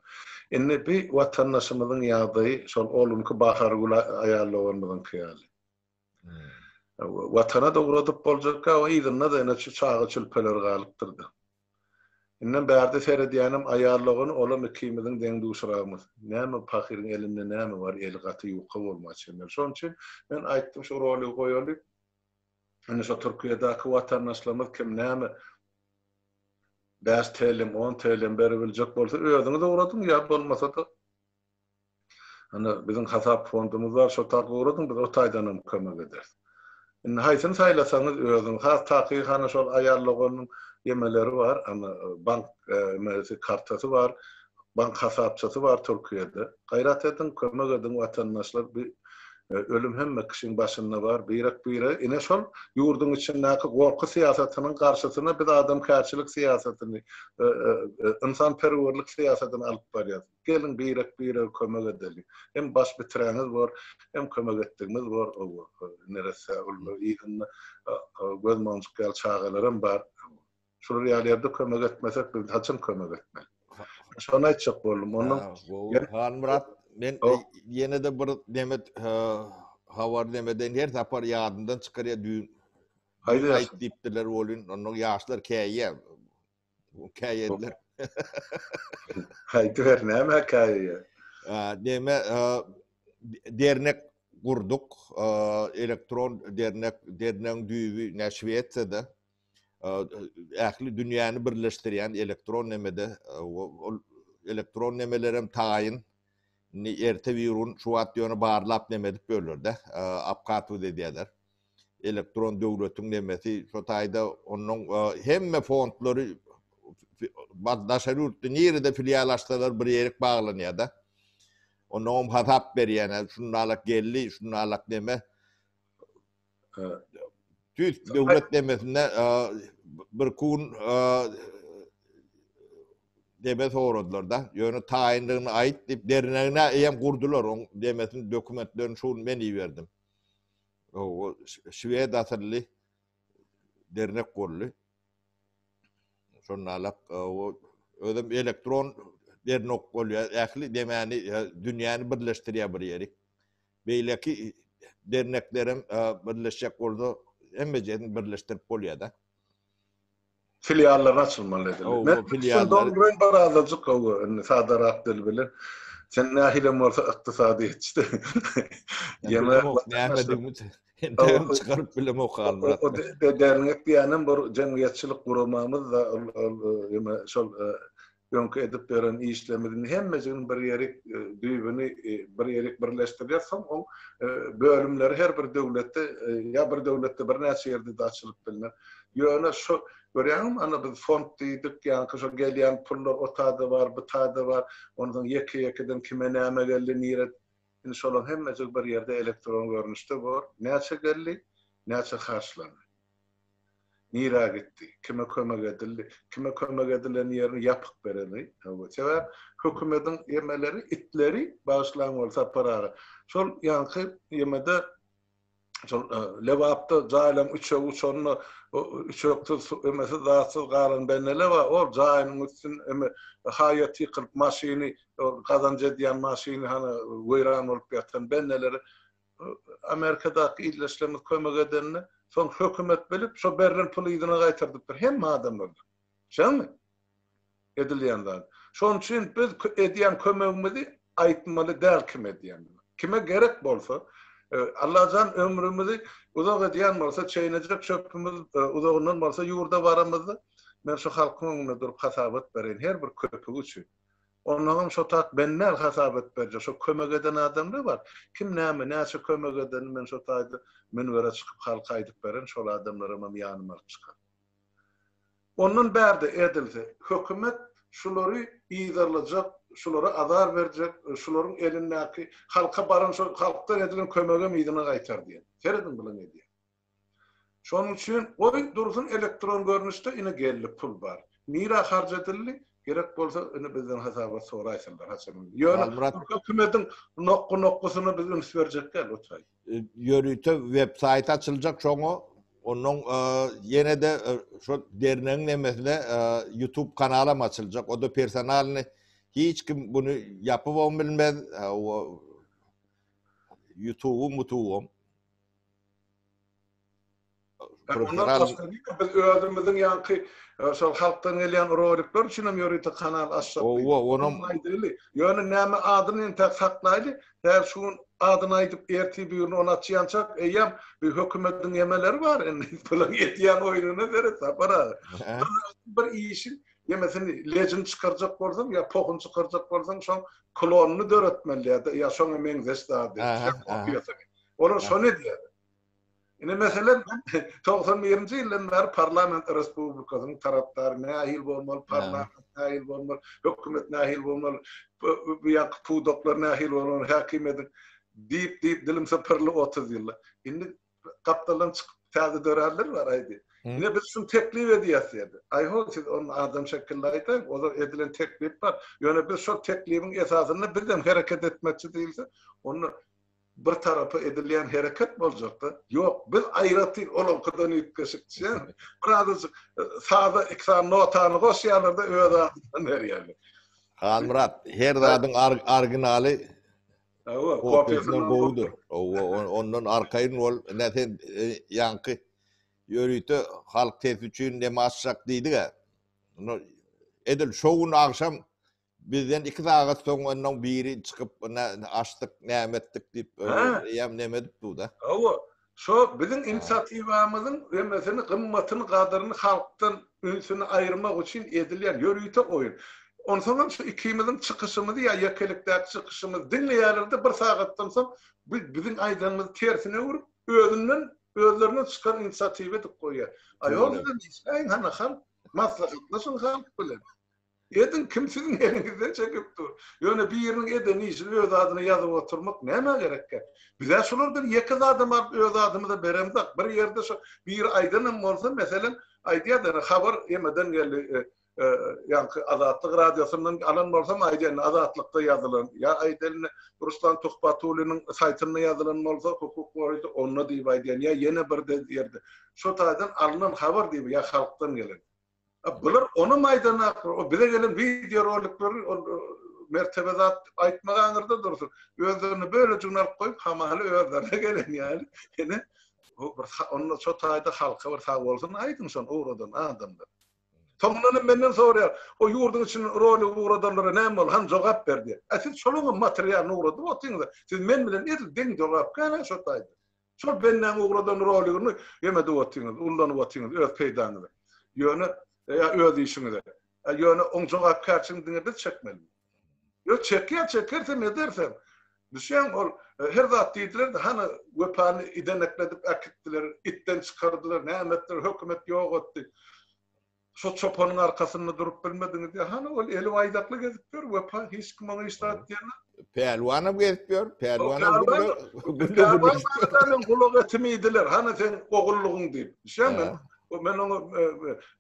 Indi bi watandaşymyzyň ýagdaýy şol ol günki Bahargül aýal doganymyzyňky ýaly. Watana-da ugradyp boljakka, o yzynda-da ene şu çaga çülpeleri galypdyr-da. Indem bärde seredýänem aýal dogany, olam ikimiziň deň-duşragymyz. Näme pahyryň elinde näme bar, eli gaty ýuka bolma çemeli. Şonuň üçin men aýtdym şu roligi goýaly. Indi şo Türkiýedäki watandaşlarymyz kim näme 5 TL-m, 10 TL-m berebiljek bolsa özüňiz ugradyň ýa bolmasa-da Ana, biziň hasap fondumyz bar, şo tarapa ugradyň, biz o taýdan hem kömek ederis. Indi haýsyny saýlasaňyz özüň, has takygy hany şol aýal doganyň ýemeleri bar, ana bank emesi kartasy bar, bank hasapçasy bar Türkiýede. Gaýrat ediň, kömek ediň watandaşlar, bu ölüm hemme kişiň başynda bar, birek-birege ine şol ýurduň içindäki gorky syýasatynyň garşysyna biz adamkärçilik syýasatyny, ynsanperwerlik syýasatyny alyp barýas. Geliň birek-birege kömek edeliň. Hem baş bitiräňiz bor, hem kömek etdigimiz bor. Neresse ol yzynda göz monjuk ýaly çagalaram bar. Şular ýaly ýerde kömek etmesek biz haçan kömek etmeli? Şony aýtjak boldum. Ondan Halmyrat men ýene-de bir neme habar nemeden her sapar ýadymdan çykarýar düýn. Aýt diýipdirler welin, ondan ýaşlar käýýär. Käýediler. Aýdyber, näme käýýär? Näme dernek gurduk, elektron dernek, dernegiň düýbi nä Şwesiýada. Ähli dünýäni birleşdirýän elektron nemede, ol elektron nemelerem taýyn. Indi erte birun şu wagt ýöne barlap neme edip ýörler-de, obkatywat edýärler. Elektron döwletiň nemesi şo taýda onuň hemme fondlary daşary ýurtda nirede filial açsalar bir ýerik baglanýar-da. Onnoňam hasap berýän, şundalak geldi, şundalak neme. Tüýs döwlet nemesinde bir kun. deme soradylar-da. Ýöne taýynlygyny aýt diýip, dernegini eýýäm gurdular. Oň demesini, dokumentlerini şu gün men iberdim. O şwed asylly dernek boldy. Şonda o özem elektron dernek bolýar. Ähli demäni, dünýäni birleşdirýär bir ýeri. Beýleki derneklerem birleşjek bolsa, hemmejesini birleşdirip bolýar-da. Filiallary açylmaly edildi. Men filiallary dolduraýyn bir azajyk gowy, indi sadarak dil bilen. Sen nähilem bolsa ykdysadyýetçi. Ýene nämedigimi entegem çykaryp bilemok Halmyrat. O dernek diýýänem bir jemgyýetçilik guramamyz da ol ýene şol öňki edip beren işlerimiziň hemmejigini bir ýerik düýbüni bir ýerik birleşdirýär. Soň oň bölümleri her bir döwletde ýa bir döwletde birnäçe ýerde-de açylyp bilner. Ýöne şu görýäňmi ana biz fond diýdik, ýaňky şo gelýän pullar o taýda bar, bu taýda bar. Onsoň ýeke-ýekeden kime näme geldi, nire indi şolaryň hemmejigi bir ýerde elektron görnüşde bor. Näçe geldi, näçe harçlandy. Nirä gitdi? Kime kömek edildi? Kime kömek edilen ýerini ýapyk bereli. Hawa, sebäp hökümediň ýemeleri, itleri, bagyşlaň ol Sapar aga, şol ýaňky ýemede şol Lebapda jaýlaryň üçegi uçanda üçeksiz, emesiz, zatsyz galan bendele bar. Ol jaýynyň üstün eme haýat ýykylyp maşyny, ol gazanç edýän maşyny hany weýran bolup ýatan bendeleri Amerikadaky ildeşlerimiz kömek edende, soň hökümet bilip, şo berlen puly yzyna gaýtardypdyr hemme adamlardan. Şeňmi? Edilýän zat. Şonuň üçin biz edýän kömegimizi aýtmaly däl kime edýändigini. Kime gerek bolsa, Allajan ömrümizi uzak edýän bolsa, çeýnejek çöpümiz uzagyndan bolsa ýurda baramyzda, men şu halkyň öňünde durup hasabat bereýin her bir köpügi üçin. Onnoňam şo tak men däl hasap edip berjek, şo kömek eden adamlar bar. Kim näme, näçe kömek edenini men şo taýda münbere çykyp halka aýdyp bererin, şol adamlaramam ýanyma alyp çykaryn. Ondan bärde edilse, hökümet şulary yzarlajak, şulara azar berjek, şularyň elindäki halka baran şo halkdan edilen kömegem yzyna gaýtar diýen. Serediň bulaň edýän. Şonuň üçin goý dursun elektron görnüşde ine geldi pul bar. Nirä harç edildi? Gerek bolsa ine bizden hasabat soraýsynlar haçan. Ýöne hökümetiň nokgy-nokgusyna biz üns berjek däl otaý. Ýörite web saýt açyljak şoňa. Onnoň ýene-de şo dernegiň nemesine YouTube kanalam açyljak. O-da personalny hiç kim buny ýapybam bilmez. YouTube-u, mutubam. Ondan başga biz özümiziň ýaňky e, şol halkdan gelýän rolikler üçin hem ýörite kanal açjak. Owa, onam aýdaly. Ýöne näme adyny entäk saklaýly. Häzir şu gün adyny aýdyp ertir bir gün ony açýançak eýýäm bir hökümetiň ýemeleri bar indi. Bulaň edýän oýnuna seret Sapar aga. Bir işiň ýemesini lejini çykarjak bolsaň ýa pohuny çykarjak bolsaň şoň klonyny döretmeli ýa-da ýa şoňa meňzeş zady. Olar şony edýär. Ine meselem, 91-nji ýyldan bäri parlament respublikasynyň tarapdary nähili bolmaly, parlament nähili bolmaly, hökümet nähili bolmaly, bu ýaky pudaklar nähili bolmaly, häkimiýetiň diýip diýip dilim sypyrly 30 ýylda. Indi gapdaldan çykyp täze döränler bar aýdy. Ine biz şuny teklip edýäs diýdi. Aý-ho siz ony adam şekilli aýdaýyň, ozal edilen teklip bar. Ýöne biz şol teklibiň esasynda bizem hereket etmekçi diýilse, onda bir tarapa edilýän hereket boljakda. Ýok, biz aýratyn olaňkydan üýtgeşik diýýän. Bir azajyk e, saza iki sany notany goşýarlar-da öz adyndan berýärler. Halmyrat, her zadyň originaly Hawa, kopiýasyndan gowudyr. Hawa, ondan arkaýyn bol. Ine sen e, ýaňky ýörite halk sesi üçin neme açjak diýdik-ä. Edil şo gün agşam Bizden 2 sagat soň ondan biri çykyp, ine açdyk, näme etdik diýip, eýýäm neme edip dur-da. Hawa, şo biziň inisiatiwamyzyň hemmesini gymmatyny, gadyryny halkdan ünsüni aýyrmak üçin edilýän ýörite oýun. Onsoňam şu ikimiziň çykyşymyzy ýa ýekelikdäki çykyşymyzy diňleýärler-de bir sagatdan soň bu biziň aýdanymyzy tersine öwrüp, özünden, özlerinden çykan inisiatiwa edip goýýar. Aý, ol bilen işläýiň hany halk, maslahatlaşyň halk bilen. Ediň, kim siziň eliňizden çekip dur. Ýöne biriniň eden işini öz adyna ýazyp oturmak nämä gerekkä? Biz-ä şulardan ýeke zadam alyp öz adymyza beremzok. Bir ýerde şo biri aýdanam bolsa, meselem, aýdýar-da, habar emeden geldi, e, Ýaňky Azatlyk radiosyndan alan bolsam aýdaýyn, Azatlykda ýazylan, ýa aýdaýyn Ruslan Tuhbatulliniň saýtynda ýazylan bolsa, hukuk goraýjy onda diýip aýdýan, ýa ýene bir ýerde. Şo taýdan alnan habar diýip, ýa halkdan gelen. A bular onam aýdanak, o bize gelen wideo rolikleri ol mertebe zat aýtmak aňyrda dursun. Özlerine bölejigini alyp goýup, hamala özlerine gelen ýaly. Ine, bu bir onda şo taýda halka bir sag bolsun aýdyň şony ugradan adamlar. Soňundan hem menden soraýar, o ýurduň içinden rolik ugradanlara näme boldy, hany jogap ber diýýär. A siz şolaňam materialyny ugradyp otyňyz-a. Siz men bilen edil deň jogapkär-ä şo taýda. Şol bendäň ugradan roligini hem edip otyňyz, ullanyp otyňyz öz peýdaňyza. Ýöne ýa öz işiňize. Ýöne oň jogapkärçiligini diňe biz çekmelimi? Ýok, çekýär, çekersem edersem. Düşýäňmi, ol her zat diýdiler-de, hany Wepany idenekledip äkitdiler, itden çykardylar, näme etdiler, hökümet ýok etdi. Şo çopanyň arkasynda durup bilmediňiz diýýär. Hany ol eli baýdakly gezip ýör, Wepa, hiç kim oňa hiç zat diýenok. Pälwanam gezip ýör, pälwanam günde günde gulak etimi iýdiler, hany seň ogullygyň diýip. Düşýäňmi? Men oňa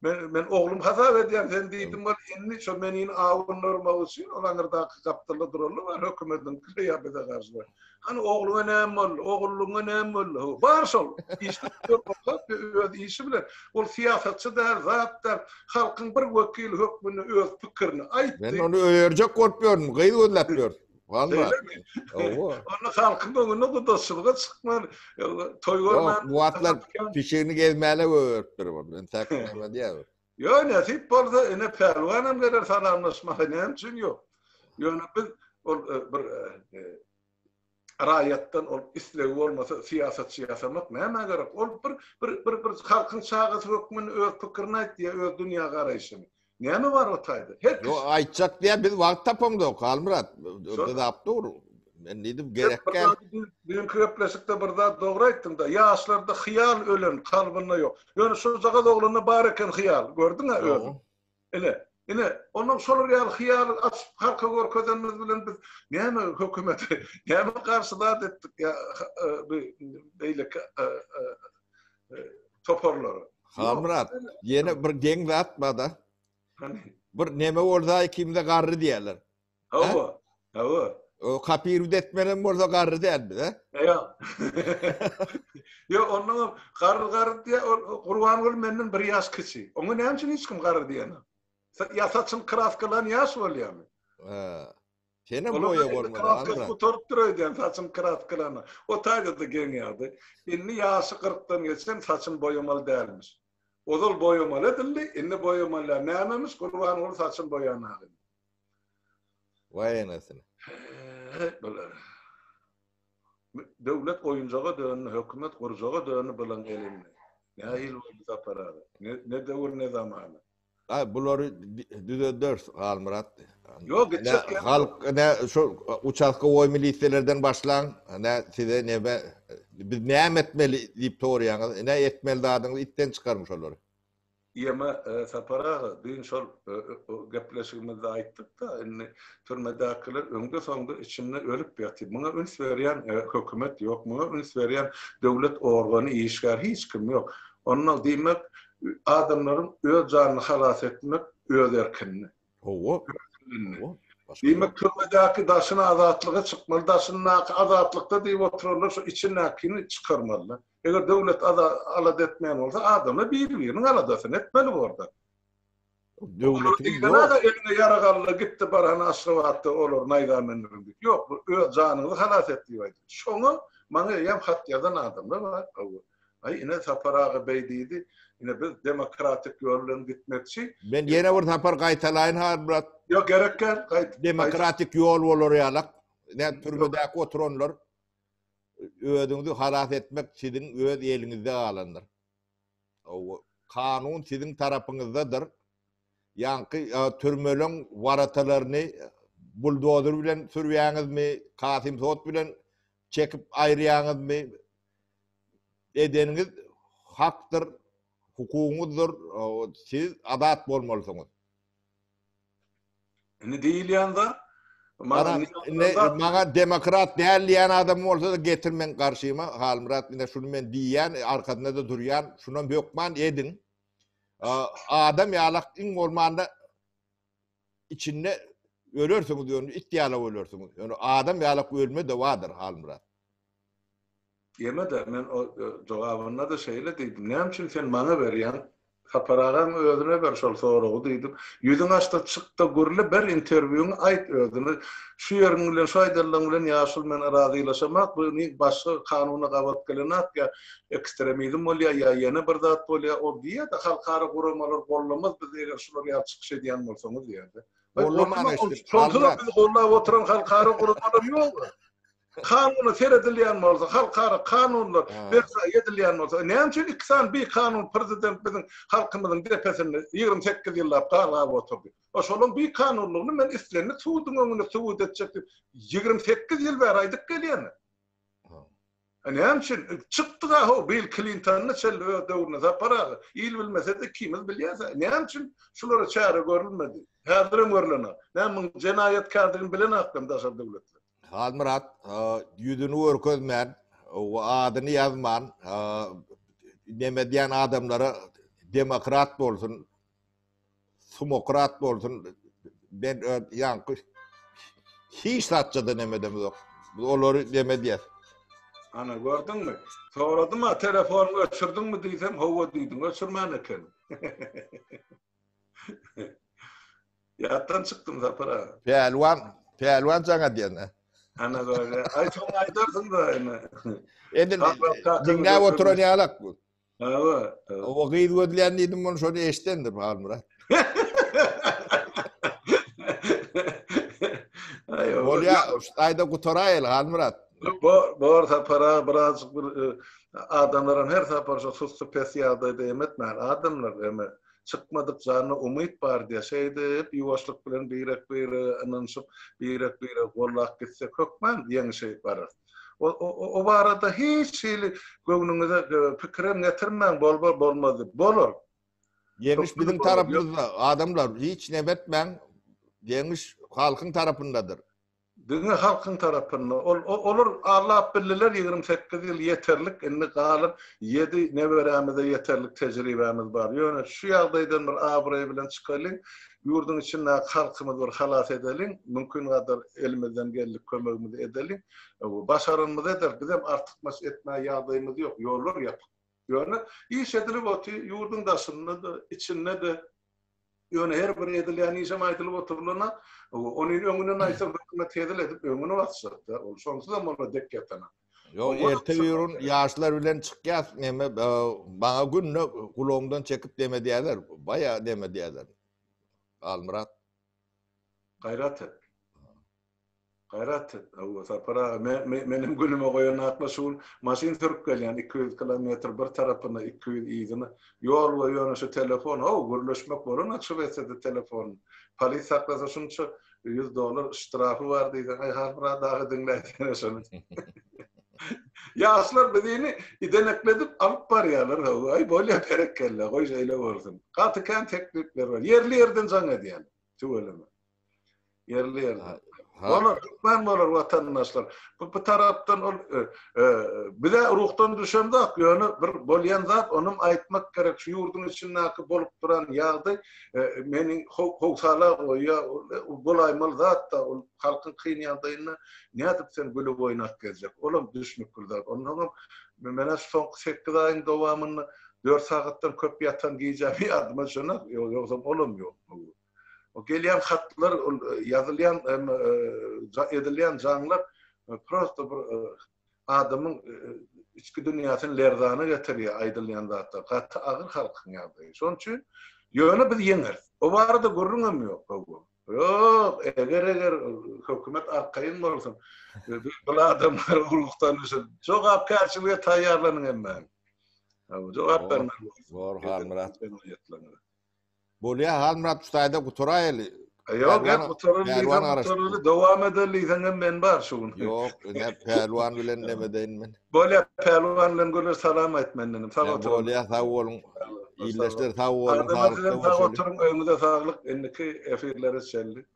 men men oglum hasap edýän sen diýdim ol indi şo menini awundyrmak üçin ol aňyrdaky gapdalda durarlar bar hökümetiň ýa bize garşy. Hany ogluňa näme boldy? Ogullygyňa näme boldy? Ho, bar şol. Işläp ýör, okap öz işi bilen. Ol syýasatçy däl, zat däl. Halkyň bir wekili hökmünde öz pikirini aýtdy. Men ony öýerjek bolup ýörün, gyz gözläp ýör. Walla. Hawa. Onda halkyň öňünde gudaçylyga çykman, toý görmän. Ýok, bu wagtlar pişigini gezmäne goýberipdir ol. Entäk näme diýýär. Ýok, nesip bolsa, ine pälwanam geler salamlaşmaga, näme üçin ýok. Ýöne biz ol bir raýatdan ol islegi bolmasa syýasatçy ýasamak nämä gerek? Ol bir bir bir bir halkyň çagasy hökmünde öz pikirini aýtdy ýa öz dünýä garaýşyny. Näme bar o taýda? Her kişi. Ýok, aýtjak diýýän biz wagt tapamzok, Halmyrat. Dyzap dur. Men diýdim gerek däl. Düýnki gepleşikde bir zat dogry aýtdyň-da, ýaşlarda hyýal ölen, kalbynda ýok. Ýöne şujagaz oglanda bar eken hyýal, gördüň-ä özüň. Ine, ine, onnoň şolar ýaly hyýaly açyp halka görkezenimiz bilen biz näme hökümete, näme garşy zat etdik ýa bu beýleki toparlara. Halmyrat, ýene bir geň zat bar-da. Bir neme bolsa ikimize garry diýerler. Hawa, hawa. O kapirwit etmenem bolsa garry däl biz, he? Ýok. Ýok, onnoňam garry garry diýýär, ol Gurbanguly menden bir ýaş kiçi. Oňa näme üçin hiç kim garry diýenok? Ýa saçyny kraskalan ýaş bolýarmy? Hä. Senem boýa bolmaly. Kraskasy gutarypdyr öýdýän, saçyny kraskalany. O taýda-da geň ýagdaý. Indi ýaşy kyrkdan geçen saçyny boýamaly dälmiş. Ozal boýamaly edildi, indi boýamaly däl. Nämemiş, Gurbanguly saçyny boýanok indi. Waý enesini. Heý, bular. Döwlet oýunjaga döndi, hökümet gurjaga döndi bulaň elinde. Nähili boldy Sapar aga? Ne döwür, ne zamana. Ay bulary düzederis Halmyrat. Ýok, gitjek ýeri Halk ne şu uçastkowoý milisiýalardan başlaň, ne size neme biz näme etmeli diýip soraýaňyz, ne etmeli zadyňyzy itden çykaryň şolary. Ýeme Sapar aga, düýn şol gepleşigimizde aýtdyk-da, indi türmedäkiler öňde-soňda içinde ölüp ýatyr. Muňa üns berýän hökümet ýok, muňa üns berýän döwlet organy, işgär hiç kim ýok. Onda diýmek, adamlaryň öz janyny halas etmek öz erkinde. Hawa. Diýmek, türmedäki daşyna azatlyga çykmaly, daşyndaky azatlykda diýip oturanlar şu içindäkini çykarmalylar. Eger döwlet alada etmeýän bolsa, adamlar biri-biriniň aladasyny etmeli borda. Döwletiň ýok. Eliňe ýarag al-da git-de bar hany Aşgabatda olary naýza mendiriň diýip. Ýok, bu öz janyňyzy halas et diýip aýdýar. Şoňa maňa eýýäm hat ýazan adamlar bar. Hawa. Aý, ine Sapar aga beý diýdi. Ine biz demokratik ýol bilen gitmekçi. Men ýene bir sapar gaýtalaýyn Halmyrat. Ýok, gerek däl, gaýt. Demokratik ýol bolar ýalak. Ine türmedäki oturanlar özüňizi halas etmek siziň öz eliňizde galandyr. Kanun siziň tarapyňyzdadyr. Ýaňky türmeleň waratalaryny buldozer bilen sürýäňizmi, Kasym Sot bilen çekip aýyrýaňyzmy? Edeniňiz hakdyr, hukugyňyzdyr, siz azat bolmalysyňyz. Indi diýilýän zat maňa indi maňa demokrat däl diýen adam bolsa-da getir meň garşyma Halmyrat ine şuny men diýýän arkasynda-da durýan şunam hökman ediň. Adam ýalak iň bolmanda. içinde ölersiňiz ýöne it ýalak ölersiňiz. Ýöne adam ýalak ölme-de bardyr Halmyrat. Ýene-de men o jogabynda-da şeýle diýdim, Näme üçin sen maňa berýäň? Sapar agaň özüne ber şol soragy diýdim. Ýüzüňi açda çykda gürle ber interwýuňy aýt özüne. Şu ýeriň bilen şu aýdanlaryň bilen ýaşuly men razylaşamak bu başga kanuna gabat gelenak ýa ekstremizm bolýa ýa ýene bir zat bolýa ol diýýä-de halkara guramalar gollamaz bizi eger şular ýaly çykyş edýän bolsaňyz diýýä-de. Gollaman eşidip. Şonsuzam bizi gollap oturan halkara guramalar ýok. Kanuna seredilýän bolsa, halkara kanunlar berjaý edilýän bolsa, näme üçin iki sany bikanun prezident biziň halkymyzyň depesinde 28 ýyllap galgap oturdy? O şolaň bikanunlygyny men islendik suduň öňünde subut etjek diýip, 28 ýyl bäri aýdyp gelýän. Näme üçin? Çykdyga ho Bill Klintonyna çenli öz döwründe Sapar aga. Il bilmese-de ikimiz bilýäs. Näme üçin şulara çäre görülmedi? Häzirem görlenok. Näme muň jenaýatkärdigini bilenakdam daşary döwletler. Halmyrat ýüzüni görkezmän we adyny ýazman neme diýen adamlara demokrat bolsun, sumokrat bolsun men ýaňky hiç zatça-da neme edemizok. Biz olary neme diýer. Ana gördüňmi? Soradym-a telefonyňy öçürdiňmi diýsem, hawa diýdiň, öçürmän ekeniň. Ýatdan çykdym Sapar aga. Pälwan, pälwan jaň edýän. Ana böyle. Aý soň aýdarsyň da ene. Edil diňläp oturan ýalak bu. Hawa. O gyz gözleýän diýdim, muny şony eşdendir Halmyrat. Bolýa, şu taýda gutaraýaly Halmyrat. Bor, bor Sapar aga birazjyk bir e, adamlaram her sapar şu sussy pes ýagdaýda em etmän adamlar eme Çykmadyk jana umyt bar diýýär. Şeýdip, ýuwaşlyk bilen birek-birege ynanyşyp, birek-biregi gollap gitsek hökman ýeňişe bararys. O, o, o barada hiç hili göwnüňize pikirem getirmäň, bolbar, bolmaz diýip. Bolar. Ýeňiş biziň tarapymyzda, adamlar, hiç neme etmäň, ýeňiş halkyň tarapyndadyr. Diňe halkyň tarapynda. Ol olar allap bildiler 28 ýyl ýeterlik indi galan 7 neberämize ýeterlik tejribämiz bar. Ýöne şu ýagdaýdan bir abraý bilen çykalyň, ýurduň içindäki halkymyzy bir halas edeliň, mümkin gadar elimizden geldik kömegimizi edeliň. Başaranymyzy ederis. Bizem artykmaç etmäge ýagdaýymyz ýok. Ýollar ýapyk. Ýöne iş edilip otyr, ýurduň daşynda-da, içinde-de. Ýöne her bir edilýän işem aýdylyp oturylana, ony öňünden aýtsaň hökümet hezil edip öňüni basjak-da, ol şonsuzam ola dek ýatana. Ýok, erte birun ýaşlar bilen çykýas, neme, maňa günde gulagymdan çekip deme diýýärler, baýa deme diýýärler. Halmyrat. Gaýrat et. Gaýrat et, hawa, Sapar aga, me, me, meniň günüme goýan akla şu gün maşyn sürüp gelýän, 200 kilometr bir tarapyna, 200 yzyna. Ýol boýy ýöne şu telefon, how, gürleşmek bolanok şu besede telefon. Polis saklasa şunça 100 dollar ştrafy bar diýseň, aý Halmyrat aga diňläýsene şony. Ýaşlar bizini idenekledip alyp barýarlar, hawa, aý bolýa berekella, goý şeýle bolsun. Gaty kän teklipler bar. Ýerli-ýerden jaň edýärler, tüweleme. Ýerli ýerden. Bolar, hökman bolar watandaşlar. Bu, bu tarapdan ol e, e, bize ruhdan düşen zat, ýöne bir bolýan zat, onam aýtmak gerek. Şu ýurduň içindäki bolup duran ýagdaý e, meni howsala goýýar. Bolaýmaly zat da ol halkyň kyn ýagdaýynda nädip sen gülüp oýnap gezjek? Olam düşnükli zat. Ondan hem men soňky 8 aýyň dowamynda 4 sagatdan köp ýatan gijäm ýadyma düşenok, ýogsam olam ýok. O gelýän hatlar, ol ýazylýan, edilýän jaňlar prosta bir adamyň içki dünýäsini lerzana getirýär aýdylýan zatlar. Gaty agyr halkyň ýagdaýy. Şonuň üçin ýöne biz ýeňeris. O barada gürrüň hem ýok. Ýok, eger-eger hökümet arkaýyn bolsun. Bu adamlar ruhdan düşüp, jogapkärçilige taýýarlanyň hemmäňiz. Jogap bermeli. Bor, Halmyrat. Bolýa Halmyrat şu taýda gutaraýaly. Ýok, gep gutarar diýseň gutaraly, dowam edeli diýseň hem men bar şu gün. Ýok, ine Pälwan bilen neme edeýin men. Bolýa, Pälwan bilen görüş salam aýt mendenem. Sag oturyň. Bolýa, sag boluň. Ildeşler sag boluň, saglykda görüşeliň. Sag oturyň, öýüňize saglyk. Indiki efirlere çenli.